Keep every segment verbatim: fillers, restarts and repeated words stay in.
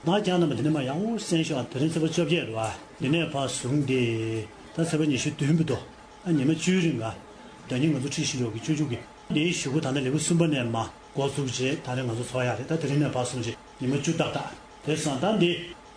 ང་ཀྱང་རྣམ་པ་དེ་ནས་མ་ཡག་པོ་གསན་ཤོག་དེ་རིང་ཚེས་པ་བཅོ་བརྒྱད་རེད་བ། འདི་ནས་ཕར་བཟུང་སྟེ། ད་ཚེས་པ་ཉི་ཤུ་བདུན་བར་དུ། ཨ་ཉི་མ་བཅུའི་རིང་ལ། ཟླ་ཉིན་ང་ཚོ་ཁྲིད་བཞིན་ཡོད་ཀྱི་བཅུ་གཅིག་གི། འདིའི་གཞུག་གུ་ད་ལྟ་ལེའུ་གསུམ་པ་ནས་མ་འགོ་བཙུགས་རྗེས་ད་རེས་ང་ཚོ་འཚོགས་ཡག་རེད། ད་དེ་རིང་ནས་ཕར་བཟུང་རྗེས་ཉི་མ་བཅུ་ཏག་ཏག་དེ་སོང་ཙང་འདི་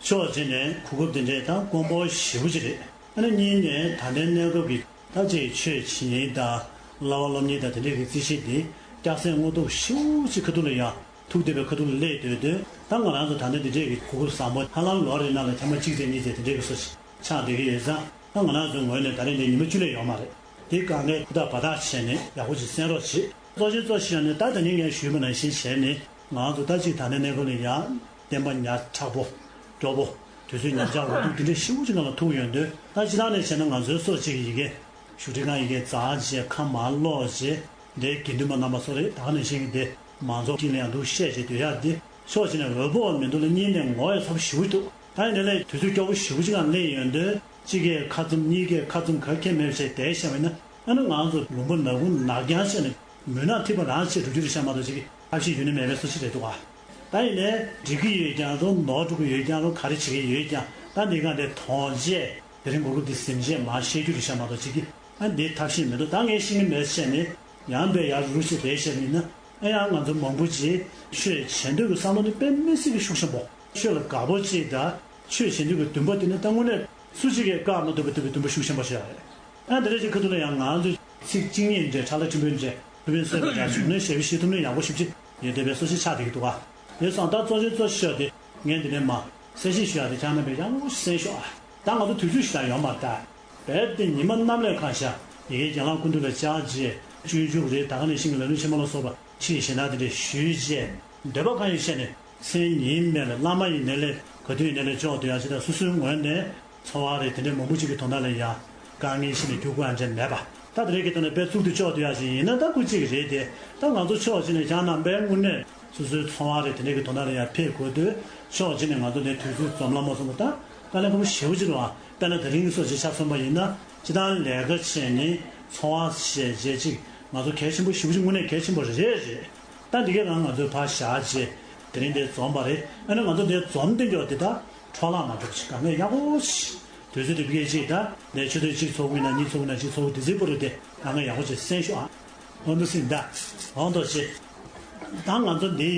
ཕྱོགས་གཅིག་ནས་གོ་སྐབས་དེ་འདྲས་དང་དཀོན་པོ་ཞེ་པོ་ཅིག་རེད། ཨ་ནི་གཉིས་ནས་ད་ལྟའི་གནས་སྐབས་ཀྱི་ད་ཅིག་ཆོས་བྱེད་མཁན་དང་བསླབ་པ་སློབ་མཁན་དང་དེ་འདྲས་ཀྱི་རྩིས་བཤེར་འདི་སྐྱག་རྫུན་སྔོག་འདོན་ཞེ་པོ་ཅིག་ཁ་ཐུག་ལ་ཡ། ཐུག་བསྡད་པའི་ཁ་ཐུག་ལ་སླེབས་སྡོད་དུས་ད་ང་རང་ཚོ་ད་ལྟ་འདི་འདྲས་ཀྱི་གོ་སྐབས་བཟང་པོ་ཧ་ལམ་ལོ་རེ་ནང་ལ་ཐེངས་མ་གཅིག་རེ་གཉིས་རེ་དེ་འདྲས་ཀྱི་སོ་ཆགས་བསྡད་ཀྱི་ཡོད་ཙང་ད་ང་རང་ཚོའི་ངོས་ནས་ད་རེས་འདི་ཉི་མ་བཅུ་ལས་ཡོད་མ་རེད། དེ་དཀའ་ངལ་ཧུར་ཐག་འབད་ཐག་བྱས་ནས་ཡག་པོ་ཅིག་གསན་རོགས་བྱེད། གཙོ་ཆེ་གཙོ་ཆེ་ནས་ད་ད་ནི་ངས་ཞུས་པ་ནང་བཞིན་བྱས་ནས་ང་ཚོ་ད་ཅིག་ད་ལྟའི་གནས་སྐབས་ལ་ཡང་བསྟན་པ་ཉག་ཕྲ་པོ། སྐྱོ་པོ། དུས་ཚོད་ཉག་ཕྲ་འུ་ཐུག་འདི་འདྲས་ཞེ་པོ་ཅིག་ནང་ལ་ཐུག་ཡོང་དུས་ད་སྤྱིར་བཏང་ནས་བྱས་ན་ང་ཚོའི་སོ་གཅིག་གི་ཡི་གེ་བཞུགས་ཁྲི་ཁང་ཡི་གེ་འཛེགས་རྗེས་ཁ་མར་སློག་རྗེས་འདིའི་དགེ་འདུན་པ་རྣམ་པ་ཚོ་རེད། ད་ག་ནང་བཞིན་གྱི་འདི་མང་ཚོགས་དཀྱིལ་ལ་ཡང་འདུག་བཤད་བྱས་སྡོད་ཡག་འདི་ཕྱོགས་གཅིག་ནས་འོས་པོ་མི་འདུག་ལ་གཉིས་ནས་ངོ་ཡང་ཚ་པོ་ཞེ་པོ་འདུག་ད་ཡིན་ནའི་དུས་ཚོད་སྐྱོ་པོ་ཞེ་པོ་ཅིག་ནང་སླེབས་ཡོང་དུས་གཅིག་གིས་ཁ་བཙུམ་གཉིས་ཀས་ཁ་བཙུམ་ག་གེ་མེད་པ་བྱས་བསྡད་བཞག་པ་ཡིན་ན་ཨ་ནི་ང་ཚོ་ལུང་པ་ནག་ཁུང་ནག་རྐྱང་བྱས་ནས་མུན་ནག་ཐིགས་པ་རང་བྱས་འགྲོ་རྒྱུ་རེད་ཤག་མ་གཏོགས་གཅིག་གིས་ཐབས་ཤེས་ཡོད་ནི་མེད་པའི་བཟོ་ཅིག་རེད་འདུག་ག་ད་ཡིན་ནའི་འགྲིག་གི་ཡོད་ཀྱང་རུང་ནོར་འགྲོ་གི་ཡོད་ཀྱང་རུང་ག་རེ་བྱེད་ཀྱི་ཡོད་ཀྱང་ད་འདི་ག་འདི་མཐོང་རྗེས་དེ་རིང་གོ་སྐབས་འདི་ཟིན་རྗེས་མར་བཤད་རྒྱུ་རེད་ཤག་མ་གཏོགས་གཅིག་གིས་ཨ་འདི་ཐབས་ཤེས་མི་འདུག་ད་ངས་ཤེས་ཀྱི་མེད་བཤད་ནས་ཡང་འདི་ཡར་རུ་ཞིག་རེད་བཤད་ནས་ཡིན་ན་ཨ་ཡང་ང་ཚོ་མང་པོ་ཅིག་ཆོས་བྱེད་འདོད་ཀྱི་བསམ་བློ་ནི་དཔེ་མི་སྲིད་ཀྱི་ཤུགས་ཆེན་པོ། ཆོས་ལ་དགའ་པོ་ཅིག་དང་ཆོས་བྱེད་འདོད་ཀྱི་འདུན་པ་དེ་ནི་ད་དངོས་གནས་སུ་གཅིག་གིས་བཀག་མ་ཐུབ་པ་ཐུབ་པའི་འདུན་པ་ཤུགས་ཆེན་པོ་ཞིག་རེད། ཨ་འདི་འདྲ་ཞིག་ཁ་ཐུག་ལ་ཡང་ང་ཚོས་ཚིག་གཅིག་གཉིས་འདྲ་ཁྲ་ལ་ཁྲིམས་དཔོན་འདྲ་ཐུབ་པའི་སྲོལ་བ་འདྲ་བྱུང་ན་ཞེ་པོ་ཞིག་ཐུབ་ན་ཡག་པོ་ཞེ་པོ་ཅིག་ཡོད་བསྡད་པའི་སོ་ཞིག་ཆགས་བསྡད་ཀྱི་འདུག་ག་དེ་སོང་ད་གཙོ་ཆེ་གཙོ་ཆེ་ཤོས་དེ་ངས་འདི་ནས་མ་གསལ་བཤད་ཞུ་ཡག་དེ་ཁྱེད་རྣམ་པས་ཡག་པོ་ཞིག་གསན་ཤོག་ཨ། ད་ང་ཚོ་དུས་ཚོད་ཞིག་ད་ཡོད་མ་རེད་ད། རྦད་དེ་ཉི་མ་གནམ་ལས་ཁ་ཤར་ཡི་གེ་རྒན་ལགས་སྐུ་མདུན་ལ་བཅར་རྗེས་སྤྱོད་འཇུག་རེད་ད་ག་ནང་བཞིན་གྱི་ལམ་རིམ་ཆེན་མོ་ལ་སོགས་པ་ཁྲིད་ཞེ་དྲག་དེ་འདྲ་ཞུས་རྗེས་འདོད་པ་གང་ཡོད་བཤད་ནས། མཚན་ཉིད་མེད་ལ་བླ་མ་ཡིན་ནའི་ལས་ག་དུས་ཡིན་ནའི་ལས་ལྕོགས་སྡོད་ཡག་ཅིག་དང་སོ་སོའི་ངོས་ནས་འཚོ་བ་རེད་དེ་འདྲའི་མང་པོ་ཅིག་གི་དོན་དག་ལ་ཡང་དཀའ་ངལ་ཞིག་ནས་རྒྱུག་དགོས་ཡག་འདྲ་མེད་པ། ད་དེ་རིང་གི་ཐོག་ནས་དཔེ་གཙུག་ཏུ་ལྕོགས་སྡོད་ཡག་ཅིག་ཡིན་ན་ད་སྐུ་གཅིག་རེད་དེ། ད་ང་ཚོ་ཕྱོགས་གཅིག་ནས་ཁྱེད་རྣམ་པས་དངོས་གནས་སོ་སོའི་འཚོ་བ་རེད་དེ་འདྲའི་གི་དོན་དག་ལ་ཡང་ཕེབས་དགོས་དུས་ཕྱོགས་གཅིག་ནས་ང་ཚོ་འདིར་དུས་ཚོད་འཛོམས་ལ་མ་འཛོམས་པ་ད་དཀའ་ལས་ཁག་པོ་ཞེ་པོ་ཅིག་རེད་བ། དཔེར་ན་དེ་རིང་གི་སོ་ཅིག་ཆ་མཚོན་པ་ཡིན་ན་སྤྱིར་བཏང་ལས་ཀ་བྱས་ནས་འཚོ་བ་བྱས་རྗེས་ཅིག་ང་ཚོ་གལ་ཆེན་པོ་ཞེ་པོ་ཅིག་དངོས་གནས་གལ་ཆེན་པོ་རེད་རེད། ད་འདི་གའི་ནང་ང་ཚོས་ཕར་བཞག་རྗེས་དེ་རིང་འདིར་འཛོམས་པ་རེད། ཨ་ནི་ང་ཚོ་འདིར་འཛོམས་བསྡད་མགྱོགས་འདི་ད་འཕྲོ་བརླག་མ་འགྲོ་ཞིག་དཀའ་ངལ་ཡག་པོ་ཞིག་དུས་ཚོད་འདི་ཕ་གི་ཅིག་ད་འདིར་ཆུ་ཚོད་གཅིག་ཚོགས་ཀྱི་ན་གཉིས་ཚོགས་ཀྱི་ན་གཅིག་ཚོགས་ཀྱི་དུས་ཚོད་པོ་རུ་དེ་དཀའ་ངལ་ཡག་པོ་ཅིག་གསན་ཤོག་ཨ། འོ་འདུག་སེ་ད་འོ་འདུག་སེ་ད་ང་ཚོ་འདི་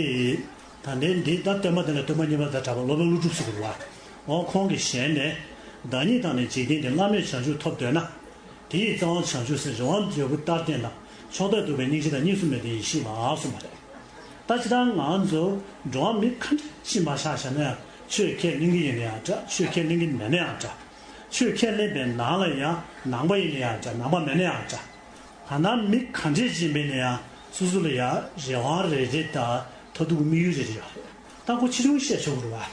ད་འདི་འདི་ད་སྟོན་པ་དེ་ལ་སྟོན་པ་གཉིས་པ་དང་གྲགས་པ་སློབ་དཔོན་ཀླུ་སྒྲུབ་ཟེར་གྱི་རེད་བ། འོ་ཁོང་གི་ཞལ་ནས་བདག་ཉིད་དང་ནི་འཇིག་རྟེན་འདི་བླ་མེད་བྱང་ཆུབ་ཐོབ་འདོད་ན། དེ་ཡི་རྩ་བ་བྱང་ཆུབ་སེམས་རི་དབང་འབྲས་བུ་ལྟར་བརྟན་དང་ཕྱོགས་མཐར་ཐུག་པའི་སྙིང་རྗེ་དང་གཉིས་སུ་མེད་པའི་ཡེ་ཤེས་ལ་གསུངས་པ་རེད། ད་ཅི་ལྟར་ང་ཚོ་འགྲོ་བ་མི་ག་འདྲ་ཅིག་མ་ཆགས་བཞག་ན་ཡང་ཆོས་ཁས་ལེན་གྱི་ཡིན་ན་ཡང་འདྲ་ཆོས་ཁས་ལེན་གྱི་མེད་ན་ཡང་འདྲ། ཆོས་ཁས་ལེན་པའི་ནང་ལ་ཡང་ནང་པ་ཡིན་ན་ཡང་འདྲ་ནང་པ་མེད་ན་ཡང་འདྲ། ད་ནང་མི་ག་འདྲ་ཅིག་ཡིན་པ་ཡིན་ན་ཡང་སོ་སོ་ལ་ཡང་རེ་བ་རེ་རེ་དང་མཐར་ཐུག་གི་དམིགས་ཡུལ་རེ་རེ་ཡོད་རེད། ད་ཁོ་ཆེ་ཆུང་བཤད་ཆོག་གི་རེད་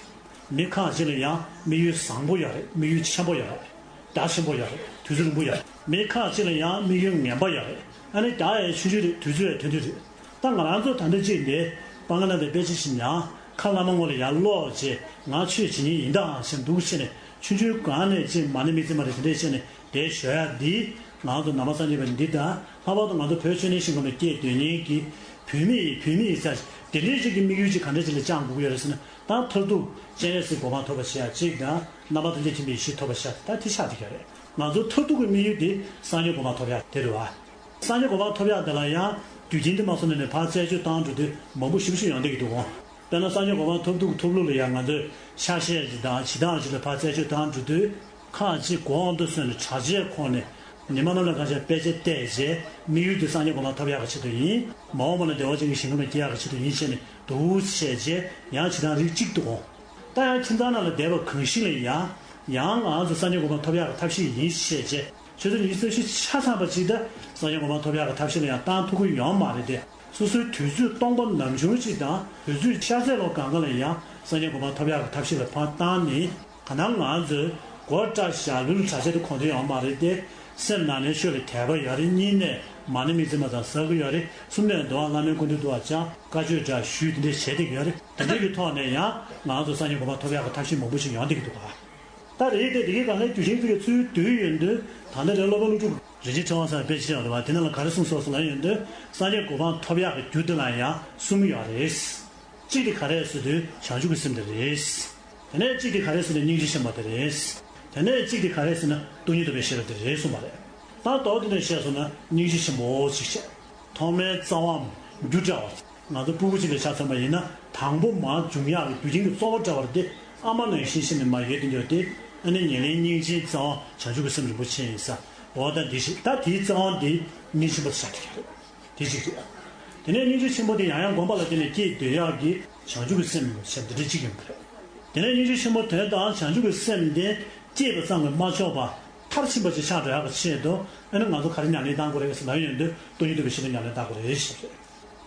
བ། མི་ཁག་ཅིག་ལ་ཡང་དམིགས་ཡུལ་བཟང་པོ་ཡོད་རེད། དམིགས་ཡུལ་ཆེན་པོ་ཡོད་རེད། རྒྱ་ཆེན་པོ་ཡོད་རེད། དུས་ཚོད་རིང་པོ་ཡོད་རེད། མི་ཁག་ཅིག་ལ་ཡང་དམིགས་ཡུལ་ངན་པ་ཡོད་རེད། ཨ་ནི་རྒྱ་ཡང་ཆུང་ཆུང་རེད། དུས་ཚོད་ཡང་ཐུང་ཐུང་རེད། ད་ང་རང་ཚོ་ད་ལྟ་ཅིག་འདི་སྤང་ག་ན་དེ་དཔེ་ཆ་ཞིག་ཉར་ཁ་བླ་མ་ངོ་ལ་ཡར་ཀློག་བྱས་ང་ཆོས་བྱེད་མཁན་ཡིན་ད་ཨང་ཞེས་འདུག་བྱས་ནས་ཆུང་ཆུང་སྒང་ནས་ཅིག་མ་ཎི་དམིགས་བརྩེ་མ་རེད་དེ་འདྲས་བྱས་ནས་དེ་ཞོ་ཡག་འདི་ང་ཚོ་ནང་པ་སངས་རྒྱས་པ་འདི་དང་ལྷག་པར་དུ་ང་ཚོ་བོད་ཆོས་ལྡན་ཞིང་ཁམས་ལ་སྐྱེས་སྡོད་མཁན་གྱི་བོད་མི་ཡིས་བོད་མི་ཡིན་ས་དེ་འདྲའི་ཅིག་གི་དམིགས་ཡུལ་ཅིག་ག་འདྲ་ཅིག་ལ་བཅངས་དགོས་ཀྱི་ཡོད་རེད་ཟེར་ན། ད་མཐར་ཐུག་སྤྱན་རས་གཟིགས་གོ་འཕང་ཐོབ་པར་བྱེད་ཡག་གཅིག་དང་རྣམ་པ་ཐམས་ཅད་མཁྱེན་པའི་ཡེ་ཤེས་ཐོབ་པར་བྱ་ད་དེ་ཆགས་བསྡད་ཀྱི་རེད། ང་ཚོ་མཐར་ཐུག་གི་དམིགས་ཡུལ་དེ་སངས་རྒྱས་གོ་འཕང་ཐོབ་ཡག་དེ་རེད་བ། སངས་རྒྱས་གོ་འཕང་ཐོབ་ཡག་དེ་ལ་ཡང་རྒྱུ་རྐྱེན་དེ་མ་སོང་ནས་ནས་ཕར་རྩད་གཅོད་བཏང་འགྲོ་དུས་མང་པོ་ཞེ་པོ་ཞིག་ཡོང་བསྡད་ཀྱི་འདུག་གོ། དཔེར་ན་སངས་རྒྱས་གོ་འཕང་ཐོབ་ཐུབ་ཐོབ་ལུགས་ལ་ཡང་ང་ཚོས་ཆ་ཤས་ཀྱི་དང་བྱེད་སྟངས་ཀྱི་ལ་ཕར་རྩད་གཅོད་བཏང་འགྲོ་དུས། ཁག་ཅིག་གོང་དུ་སོན་ནས་གྲྭ་ཆས་ཁོངས་ནས་ཉི་མ་རྣམས་ལ་གང་ཤར་དཔེ་ཆ་བལྟས་རྗེས་དམིགས་ཡུལ་དེ་སངས་རྒྱས་གོ་འཕང་ཐོབ་ཡག་གི་ཆེད་དུ་ཡིན། མ་འོངས་པ་ན་བདེ་བ་ཅན་གྱི་ཞིང་ཁམས་ལ་སྐྱེ་ཡག་གི་ཆེད་དུ་ཡིན་ཞེས་ནས་འདུག་བྱས་རྗེས་ཡང་ཇི་ལྟར་རིགས་གཅིག་ཏུ་འོང་། ད་ཡང་ཁྱིམ་ཚང་ནང་ལ་བསྡད་པ་གང་ཞིག་ལ་ཡང་ཡང་ང་ཚོ་སངས་རྒྱས་གོ་འཕང་ཐོབ་ཡག་གི་ཐབས་ཤེས་ཡིན་ཞེས་བྱས་ཆུ་ཚོད་ཉི་ཤུ་རྩ་བཞི་ཆ་ཚང་པ་ཅིག་ད་སངས་རྒྱས་གོ་འཕང་ཐོབ་ཡག་གི་ཐབས་ཤེས་ལ་ཡང་བཏང་ཐུབ་ཀྱི་ཡོད་མ་རེད་དེ། སོ་སོའི་དུས་ཚོད་སྟོང་པ་ནམ་བྱུང་ཅིག་དང་དུས་ཚོད་ཤར་ཚད་ལོ་གང་ག་ལ་ཡང་སངས་རྒྱས་གོ་འཕང་ཐོབ་ཡག་གི་ཐབས་ཤེས་ལ་ཕར་བཏང་ནས་གང་ལྟར་ང་ཚོས་སྒོ་བཀྲ་ཤག་ལུས་ལ་གྲྭ་ཆས་དེ་གོན་དོན་ཡོད་མ་རེད་དེ། སེམས་ནང་ནས་ཆོས་ལ་དད་པ་ཡོད་རེད། གཉིས་ནས་མ་ཎི་དམིགས་བརྩེ་མ་ཚང་ཟ་གི་ཡོད་རེད། གསུམ་ནས་འདུལ་བ་བླ་མའི་སྐུ་མདུན་དུ་བ་ཅང་བཀའ་ཆོས་འདྲ་ཞུས་དེ་འདྲས་བྱས་བསྡད་ཀྱི་ཡོད་རེད། དེ་འདྲས་ཀྱི་ཐོག་ནས་ཡང་ང་ཚོ་སངས་རྒྱས་གོ་འཕང་ཐོབ་ཡག་གི་ཐབས་ཤེས་མང་པོ་ཞིག་ཡོང་བསྡད་ཀྱི་འདུག་ག་ད་རེད་དེ་དེ་གའི་སྒང་གའི་དུས་ཆེན་ཚོ་གི་ཚུལ་བསྡུས་ཡོང་དུས་ད་ལྟ་རེད་སློབ་དཔོན་ཀླུ་སྒྲུབ་རིན་ཆེན་ཕྲེང་བ་ཟེར་བའི་དཔེ་ཆ་ཡོད་རེད་བ། དེ་ནང་ལ་ག་རེ་གསུངས་སོང་ཟེར་ལབ་ཡོང་དུས་སངས་རྒྱས་གོ་འཕང་ཐོབ་ཡག་གི་རྒྱུ་དེ་ལ་ཡང་གསུམ་ཡོད་རེད། གཅིག་དེ་ག་རེ་ཟེར་དུས་བྱང་ཆུབ་ཀྱི་སེམས་དེ་རེད། དེ་ནས་གཅིག་དེ་ག་རེ་ཟེར་ན་སྙིང་རྗེ་ཆེན་པོ་དེ་རེད། དེ་ནས་གཅིག་དེ་ག་རེ་ཟེར་ན་སྟོང་ཉིད་རྟོགས་པའི་ཤེས་རབ་དེ་རེད་གསུངས་པ་རེད། ད་མདོར་བསྡུས་ནས་བཤད་སོང་ན་སྙིང་རྗེ་ཆེན་པོ་ཞིག་བཤད། ཐོག་མའི་རྩ་བའམ་རྒྱུ་འབྲས་བ། ང་ཚོ་ཕྲུ་གུ་ཅིག་ལ་ཆ་མཚོན་པ་ཡིན་ན་དང་པོ་མར་འབྱུང་ཡག་གི་རྒྱུ་རྐྱེན་གྱི་གཙོ་བོ་འདྲ་བ་དེ་ཨ་མ་ནང་བཞིན་བྱས་ནས་མར་ཡོད་དེ་འདྲ་དེ། ཨ་ནི་ཉེར་ལེན་སྙིང་རྗེའི་རྩ་བ་བྱང་ཆུབ་ཀྱི་སེམས་རིན་པོ་ཆེ་ཡིན་ས། འོ་ད་འདི་ཞིག་ད་དེའི་རྩ་བ་འདི་སྙིང་རྗེ་ཆེན་པོ་དེ་ཆགས་ཀྱི་རེད། དེ་གཅིག་རེད། དེ་ནས་སྙིང་རྗེ་ཆེན་པོ་དེ་ཡང་ཡང་སྒོམ་པ་ལ་བརྟེན་ནས་སྐྱེས་སྡོད་ཡག་གི་བྱང་ཆུབ་ཀྱི་སེམས་ཟེར་འདི་འདྲ་གཅིག་ཡོང་གི་རེད། དེ་ནས་སྙིང་རྗེ་ཆེན་པོ་དེ་དང་བྱང་ཆུབ་ཀྱི་སེམས་དེ་སྐྱེས་པ་ཙམ་གྱིས་མ་ཆོག་པ་མཐར་ཕྱིན་པ་ཞིག་ཆགས་འགྲོ་ཡག་གི་ཆེད་དུ། ཨ་ནི་ང་ཚོ་ག་རེ་ཉམས་ལེན་བཏང་དགོས་རེད་ཟེར་ན་ཡོན་ཏན་སྟོང་ཉིད་རྟོགས་པའི་ཤེས་རབ་ཉམས་ལེན་བཏང་དགོས་རེད་ཞེས་རེད།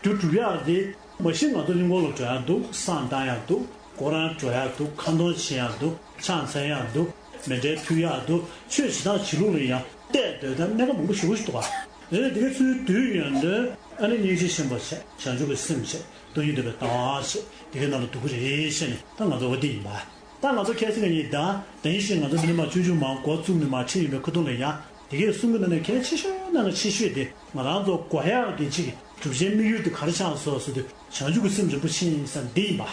རྒྱུ་སྒྲུབ་ཡག་དེ་མ་གཞི་ང་ཚོ་གླིང་སྐོར་ལ་འགྲོ་ཡག་འདུག་བསང་གཏང་ཡག་འདུག་སྐོར་ར་འགྲོ་ཡག་འདུག་ཁ་འདོན་བྱེད་ཡག་འདུག་ཕྱག་འཚལ་ཡག་འདུག་མཎྜལ་ཕུལ་ཡག་འདུག་ཆོས་བྱེད་སྟངས་བྱེད་ལུགས་ལ་ཡང་བལྟས་སྡོད་ད་གནད་འགག་མང་པོ་ཞེ་པོ་ཞིག་འདུག་ག་རེད། དེ་གའི་ཚུལ་དུས་ཡོན་ཏན་ཨ་ནི་སྙིང་རྗེ་ཆེན་པོ་བྱས། བྱང་ཆུབ་ཀྱི་སེམས་བྱས། སྟོང་ཉིད་རྟོགས་པའི་ལྟ་བ་བྱས། དེ་གའི་ནང་ལ་འདུ་གི་རེད་བཤད་ནས་ད་ང་ཚོ་འོ་དེ་ཡིན་པ། ད་ང་ཚོ་ཁ་སང་གཉིས་ད་དེ་ཡིན་ཞིང་ང་ཚོ་འདི་ནས་མར་ཆུང་ཆུང་མར་འགོ་བཙུགས་ནས་མར་ཁྲིད་ཡོང་པའི་ཁ་ཐུག་ལ་ཡང་དེ་གའི་གསུང་གི་ནང་ནས་གལ་ཆེ་ཤོས་ནང་ནས་ཆེ་ཤོས་དེ་ང་རང་ཚོ་དགོས་ཡག་གི་གཅིག་གྲུབ་ཆེན་དམིགས་ཡུལ་དེ་ག་རེ་ཆགས་སོང་ཟེར་དུས་བྱང་ཆུབ་ཀྱི་སེམས་རིན་པོ་ཆེ་ཡིན་ས་འདི་ཡིན་པ།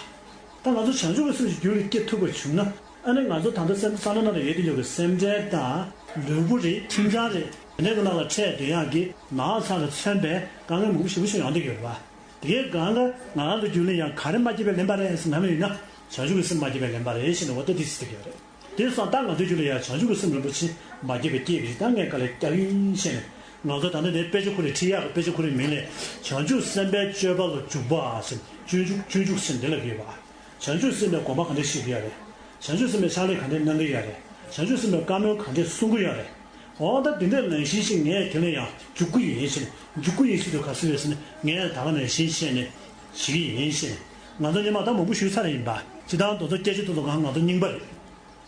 ད་ང་ཚོ་བྱང་ཆུབ་ཀྱི་སེམས་ཀྱི་རྒྱུད་ལ་སྐྱེ་ཐུབ་པ་བྱུང་ན་ཨ་ནི་ང་ཚོ་ད་ལྟ་སེམས་བསམ་བློ་ནང་ལ་ཡོད་དེ་ཡོད་པའི་སེམས་ཁྲལ་དང་ལུས་པོ་རེད་ཁྱིམ་ཚང་རེད་དེ་འདྲའི་གི་ནང་ལ་འཕྲད་སྡོད་ཡག་གི་ནག་ཚ་ལ་མཚོན་པའི་དཀའ་ངལ་མང་པོ་ཞེ་པོ་ཞིག་ཡོང་བསྡད་ཡོད་རེད་པ། དེའི་སྒང་ལ་ང་རང་ཚོ་རྒྱུད་ལ་ཡང་ག་རེ་མ་སྐྱེས་པའི་ལན་པ་རེད་ཟེར་ན་ཡིན་ན་བྱང་ཆུབ་ཀྱི་སེམས་མ་སྐྱེས་པའི་ལན་པ་རེད་ཞེས་ནས་འོ་ད་འདི་ཟེར་གྱི་ཡོད་རེད། དེ་སོང་ད་ང་ཚོའི་རྒྱུད་ལ་ཡང་བྱང་ཆུབ་ཀྱི་སེམས་རིན་པོ་ཆེ་མ་སྐྱེས་པའི་སྐྱེས་པ་ཞིག་ད་ངས་དཀའ་ལས་བརྒྱབ་ཡིན་ཞེས་ནས་ང་ཚོ་ད་ལྟ་དེ་དཔེ་ཆ་ཁོ་རའི་ཁྲིད་ཡག་གི་དཔེ་ཆ་ཁོ་རའི་མིང་ལས་བྱང་ཆུབ་སེམས་དཔའི་སྤྱོད་པ་ལ་འཇུག་པ་ཟེར་སྤྱོད་འཇུག་སྤྱོད་འཇུག་ཟེར་འདི་ལ་གིས་པ། བྱང་ཆུབ་སེམས་དཔའི་དགོངས་པ་ག་འདྲ་བཞེས་ཀྱི་ཡོད་རེད། བྱང་ཆུབ་སེམས་དཔའི་ཕྱག་ལས་ག་འདྲ་གནང་གི་ཡོད་རེད། བྱང་ཆུབ་སེམས་དཔའི་བཀའ་མོལ་ག་འདྲ་གསུང་གི་ཡོད་རེད། འོ་ད་འདི་འདྲའི་ནང་བཞིན་ཞིག་ངས་དེ་ལ་ཡང་འཇུག་གི་ཡིན་ཞེས་ནས་འཇུག་གི་ཡིན་ཞེས་དུས་ག་ཚོད་ཡོད་ཟེར་ན་ངས་ད་ག་ནང་བཞིན་བཤད་ནས་བྱེད་ཀྱི་ཡིན་ཞེས་ནས་ང་ཚོ་སྔོན་མ་ད་མང་པོ་ཞུས་ཚར་ཡིན་པ། སྤྱིར་བཏང་དེ་ཚོ་སྐད་ཆ་དེ་ཚོ་གང་ང་ཚོ་རྙིང་པ་རེད།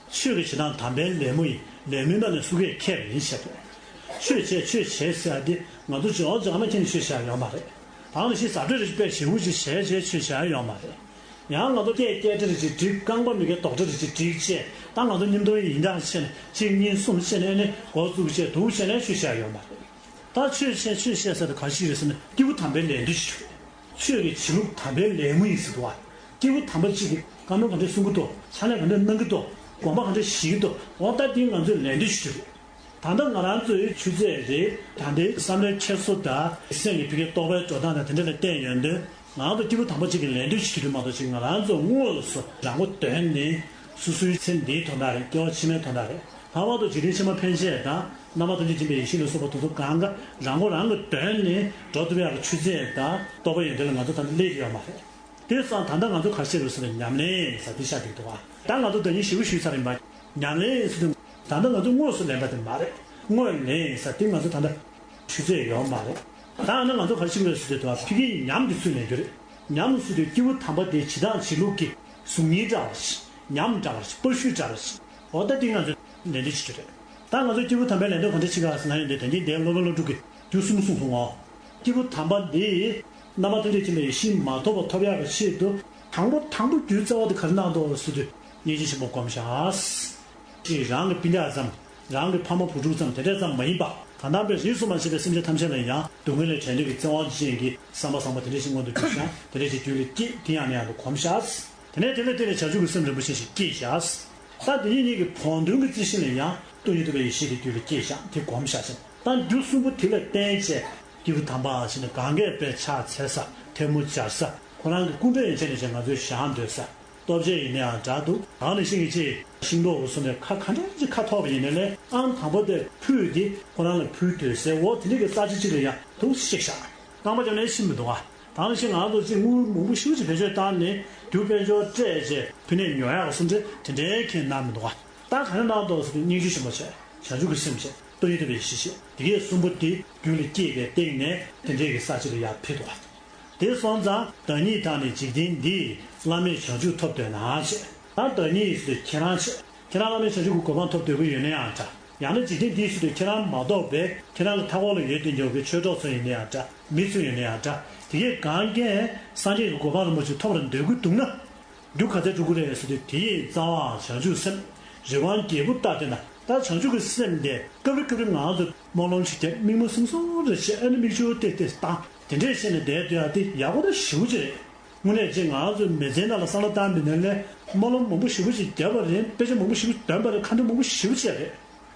ཆོས་ཀྱི་བྱེད་སྟངས་དམ་པའི་ལད་མོ་ཡིན། ལད་མོའི་ནང་ནས་སུ་གས་མཁས་པ་ཡིན་ཞེས་པས། ཆོས་བྱེད་ཆོས་བྱེད་ཟེར་ཡ་དེ་ང་ཚོ་ཇོ་ཇོ་ཨ་མ་ཁྱེད་ནས་ཆོས་བྱེད་ཡ་ཡོད་མ་རེད། ད་ནང་བཞིན་ཟ་འཕྲུག་རེ་ཞིག་དཔེ་ཞེ་པོ་ཅིག་བྱས་བྱས་ཆོས་བྱེད་ཡ་ཡོད་མ་རེད། ཡང་ང་ཚོ་སྐད་སྐད་སྒྲ་རེ་ཅིག་སྒྲིག་རྐང་པ་མི་སྐད་རྡོག་སྒྲ་རེ་ཅིག་སྒྲིག་བྱས་ད་ང་ཚོ་མཉམ་དུ་ཡིན་འདྲ་བྱས་ནས་གཅིག་གཉིས་གསུམ་བྱས་ནས་ཨ་ནི་འགོ་བཙུགས་བྱས་འདུག་བྱས་ནས་ཆོས་བྱེད་ཡ་ཡོད་མ་རེད། ད་ཆོས་བྱེད་ཆོས་བྱེད་ཟེར་དུས་ག་ཞིག་རེད་ཟེར་ན་སྐྱེས་བུ་དམ་པའི་ལས་འདུན་ཞིག་རེད། ཆོས་ཀྱི་བྱེད་ལུགས་དམ་པའི་ལད་མོ་ཡིན་ཟེར་འདུག་བ། སྐྱེས་བུ་དམ་པ་གཅིག་གིས་བཀའ་མོལ་ག་འདྲས་གསུང་གི་འདུག་ཕྱག་ལས་ག་འདྲས་གནང་གི་འདུག་དགོངས་པ་ག་འདྲས་བཞེས་ཀྱི་འདུག་འོ་ད་འདི་ང་ཚོའི་ལས་འདུན་ཞིག་རེད། ད་ལྟ་ང་རང་ཚོའི་ཆུ་ཚད་རེད། ད་ལྟའི་བསམ་བློའི་འཁྱེར་སོ་དང་སེམས་ཀྱི་ཕ་གིའི་རྟོགས་པའི་འགྲོ་སྟངས་དང་དེ་འདྲ་ལ་བལྟས་ཡོང་དུས་ང་རང་ཚོ་སྐྱེས་བུ་དམ་པ་གཅིག་གི་ལས་འདུན་ཞིག་རེད་མ་གཏོགས་ཅིག་ང་རང་ཚོ་དངོས་སུ་རང་མགོ་འདོན་ནས་སོ་སོའི་ཚེ་འདིའི་དོན་དག་རེད། སྐྱེ་བ་ཕྱི་མའི་དོན་དག་རེད། ལྷག་པར་དུ་འཇིག་རྟེན་ཕྱི་མ་ཕན་ཆད་དང་རྣམ་པ་ཐམས་ཅད་མཁྱེན་པའི་ཡེ་ཤེས་ལ་སོགས་པ་དེ་ཚོ་གང་ག་རང་མགོ་རང་གིས་འདོན་ནས་འགྲོ་ཐུབ་ཡག་གི་ཆུ་ཚད་དང་རྟོགས་པ་ཡོན་ཏན་ལ་ང་ཚོ་ད་ལྟ་སླེབས་ཡོད་མ་རེད། དེ་སོང་ད་ལྟ་ང་ཚོ་ག་རེ་བྱེད་དགོས་ཟེར་ན་ཉམས་ལེན་ཟེར་དེ་བྱ་འགྲིག་འདུག་བ། ད་ང་ཚོ་ཟླ་ཉིན་བཞི་པོ་ཞུས་ཚར་ཡིན་པ། ཉམས་ལེན་ཟེར་དུས་ད་ལྟ་ང་ཚོ་དངོས་སུ་ལེན་པ་དེ་མ་རེད། དངོས་ལེན་ཟེར་དེ་ང་ཚོ་ད་ལྟ་ཆུ་ཚད་ཡོད་མ་རེད། ད་ཨ་ནི་ང་ཚོ་ག་རེ་བྱེད་དགོས་ཟེར་དུས་ད་ཕ་གིའི་ཉམས་དེ་ཚུར་ལེན་རྒྱུ་རེད། ཉམས་ཟེར་དུས་སྐྱེས་བུ་དམ་པ་དེའི་བྱེད་སྟངས་བྱེད་ལུགས་ཀྱི་གཟུགས་བརྙན་འདྲ་བ་ཞིག་ཉམས་འདྲ་བ་ཞིག་པར་ཤུས་འདྲ་བ་ཞིག་འོ་ད་དེ་ང་ཚོས་ལེན་འདོད་བྱེད་རྒྱུ་རེད། ད་ང་ཚོ་སྐྱེས་བུ་དམ་པའི་ལེན་འདོད་ག་འདྲ་བྱེད་ག་ཟེར་ན་ཡང་དེ་དེང་དེའི་སློབ་དཔོན་སློབ་ཕྲུག་གིས་རྒྱུ་གསུམ་གསུངས་སོང་ངོ་། སྐྱེས་བུ་དམ་པ་འདི་རྣམ་པ་ཐམས་ཅད་མཁྱེན་པའི་ཡེ་ཤེས་མ་ཐོབ་པ་ཐོབ་ཡག་གི་ཆེད་དུ་དང་པོ་དང་པོ་རྒྱུའི་རྩ་བ་དེ་ག་རེ་གནང་འདུག་ཟེར་དུས་སྙིང་རྗེ་ཆེན་པོ་སྒོམ་བྱ། ཅེས་རང་གི་སྤུན་ཀྱག་ཙམ། རང་གི་ཕ་མ་བུ་ཕྲུག་ཙམ་དེ་འདྲ་ཙམ་མ་ཡིན་པ། གང་དག་པའི་རིས་སུ་མ་ཆད་པའི་སེམས་ཅན་ཐམས་ཅད་ལ་ཡང་སྡུག་བསྔལ་ལས་བྲལ་འདོད་ཀྱི་བརྩེ་བ་ཅན་གྱི་བསམ་པ་བཟང་པོ་དེ་འདྲ་ཞིག་མངོན་དུ་གྱུར་ཤག་དེ་འདྲ་ཞིག་རྒྱུད་ལ་སྐྱེས་དེ་ཡང་ནས་ཡང་དུ་གོམས་ཤག་དེ་ནས་དེ་ལ་བརྟེན་ནས་བྱང་ཆུབ་ཀྱི་སེམས་རིན་པོ་ཆེ་ཞིག་སྐྱེས་ཤག་ད་དེ་ཉིད་ཉིད་ཀྱི་བོགས་འདོན་གྱི་རྩི་ཤིང་ལ་ཡང་སྟོང་ཉིད་རྟོགས་པའི་ཡེ་ཤེས་དེ་རྒྱུད་ལ་སྐྱེས་ཤག་དེ་གོམས་ཤག་ཅིང་ད་རྒྱུ་གསུམ་པོ་དེ་ལ་བརྟེན་བྱས་སྐྱེས་བུ་དམ་པ་ཞིག་ནི་གང་གས་དཔེ་ཕྱག་འཚལ་ས་ཐལ་མོ་སྦྱར་ས་ཁོ་རང་གི་སྐུ་འདྲ་ཡན་ཆད་ནས་བྱས་ང་ཚོའི་བཞེངས་སྡོད་ས། ལྟོ་ཆས་ཡིན་ནའང་འདྲ་འདུག་ད་ནི་ཤིང་གི་ཅི་ཤིང་ཏོག་གི་གསུམ་ནས་ཁ་ག་འདྲ་ཅིག་ཁ་ཐོག་པ་ཡིན་ནའི་ལས་ཨང་དང་པོ་དེ་ཕུད་དེ་ཁོ་རང་ལ་ཕུལ་སྡོད་སའི་འོ་དེ་འདྲ་གི་ས་ཆ་གཅིག་ལ་ཡང་དུ་གཤེགས་ཤག་རྐང་པ་བརྒྱབ་ནས་ཕྱིན་མི་འདུག་ག་ད་ནི་ཤིང་ང་ཚོ་ཅིག་དངུལ་མང་པོ་ཞེ་པོ་ཅིག་བེད་སྤྱོད་བཏང་ནས་རྒྱུ་དཔལ་འབྱོར་སྤྲད་བྱས་ཕུལ་ནས་ཉོ་ཡག་གི་གསུམ་འདྲ་དེ་འདྲའི་ཁྱེད་གནང་མི་འདུག་ག་ད་ག་རེ་གནང་འདུག་ཟེར་དུས་སྙིང་རྗེ་ཆེན་པོ་བྱས། བྱང་ཆུབ་ཀྱི་སེམས་བྱས། སྟོང་ཉིད་རྟོགས་པའི་ཡེ་ཤེས་བྱས། དེ་གས་གསུམ་པོ་དེ་རྒྱུད་ལ་སྐྱེས་པའི་སྟེང་ནས་དེ་འདྲའི་གི་ས་ཆ་ལ་ཡར་ཕེབས་འདུག་ག་དེ་སོང་ཙང་བདག་ཉིད་དང་ནི་འཇིག་རྟེན་འདིའི། བླ་མེད་བྱང་ཆུབ་ཐོབ་འདོད་ན་ཞེས། ད་བདག་ཉིད་ཟེར་དུས་ཁྱེད་རང་བྱས། ཁྱེད་རང་བླ་མེད་བྱང་ཆུབ་ཀྱི་གོ་འཕང་ཐོབ་འདོད་ཀྱི་ཡོད་ན་ཡང་འདྲ། ཡང་ན་འཇིག་རྟེན་འདིའི་ཕྱིར་དུ་ཁྱེད་རང་མ་གཏོགས་པའི་ཁྱེད་རང་གི་མཐའ་འཁོར་ལ་ཡོད་དེ་འཇོག་གི་ཆོས་གྲོགས་ཚོ་ཡིན་ན་ཡང་འདྲ། མི་ཚོ་ཡིན་ན་ཡང་འདྲ། དེ་གས་གང་གས་སངས་རྒྱས་ཀྱི་གོ་འཕང་རིན་པོ་ཆེ་ཐོབ་པར་འདོད་ཀྱི་འདུག་ན། རྒྱུ་ག་ཚད་སྒྲུབ་ཀྱི་རེད་ཟེར་དུས་དེ་ཡི་རྩ་བའང་བྱང་ཆུབ་སེམས། རི་དབང་རྒྱལ་པོ་ལྟ་སྟེ་ན་ད་བྱང་ཆུབ་ཀྱི་སེམས་དེ་སྐབས་རེ་སྐབས་རེ་ང་ཚོ་སྨོན་ལམ་ཞིག་བརྒྱབ་དམིགས་མེད་སུམ་སུམ་རེ་བྱས་ཨ་ནི་མིག་ཆུ་ཏེ་ཏེ་བཏང་དེ་འདྲས་བྱས་ནས་བསྡད་སྡོད་ཡག་དེ་ཡག་པོ་ད་ཞེ་པོ་ཅིག་རེད། དངོས་གནས་ཅིག་ང་ཚོའི་མི་ཚེའི་ནང་ལ་བསམ་བློ་བཏང་བའི་ནང་ལས་སྨོན་ལམ་མང་པོ་ཞེ་པོ་ཅིག་བརྒྱབ་པ་རེད། དཔེ་ཆ་མང་པོ་ཞེ་པོ་འདོན་པ་རེད། ཁ་འདོན་མང་པོ་ཞེ་པོ་བྱས་རེད།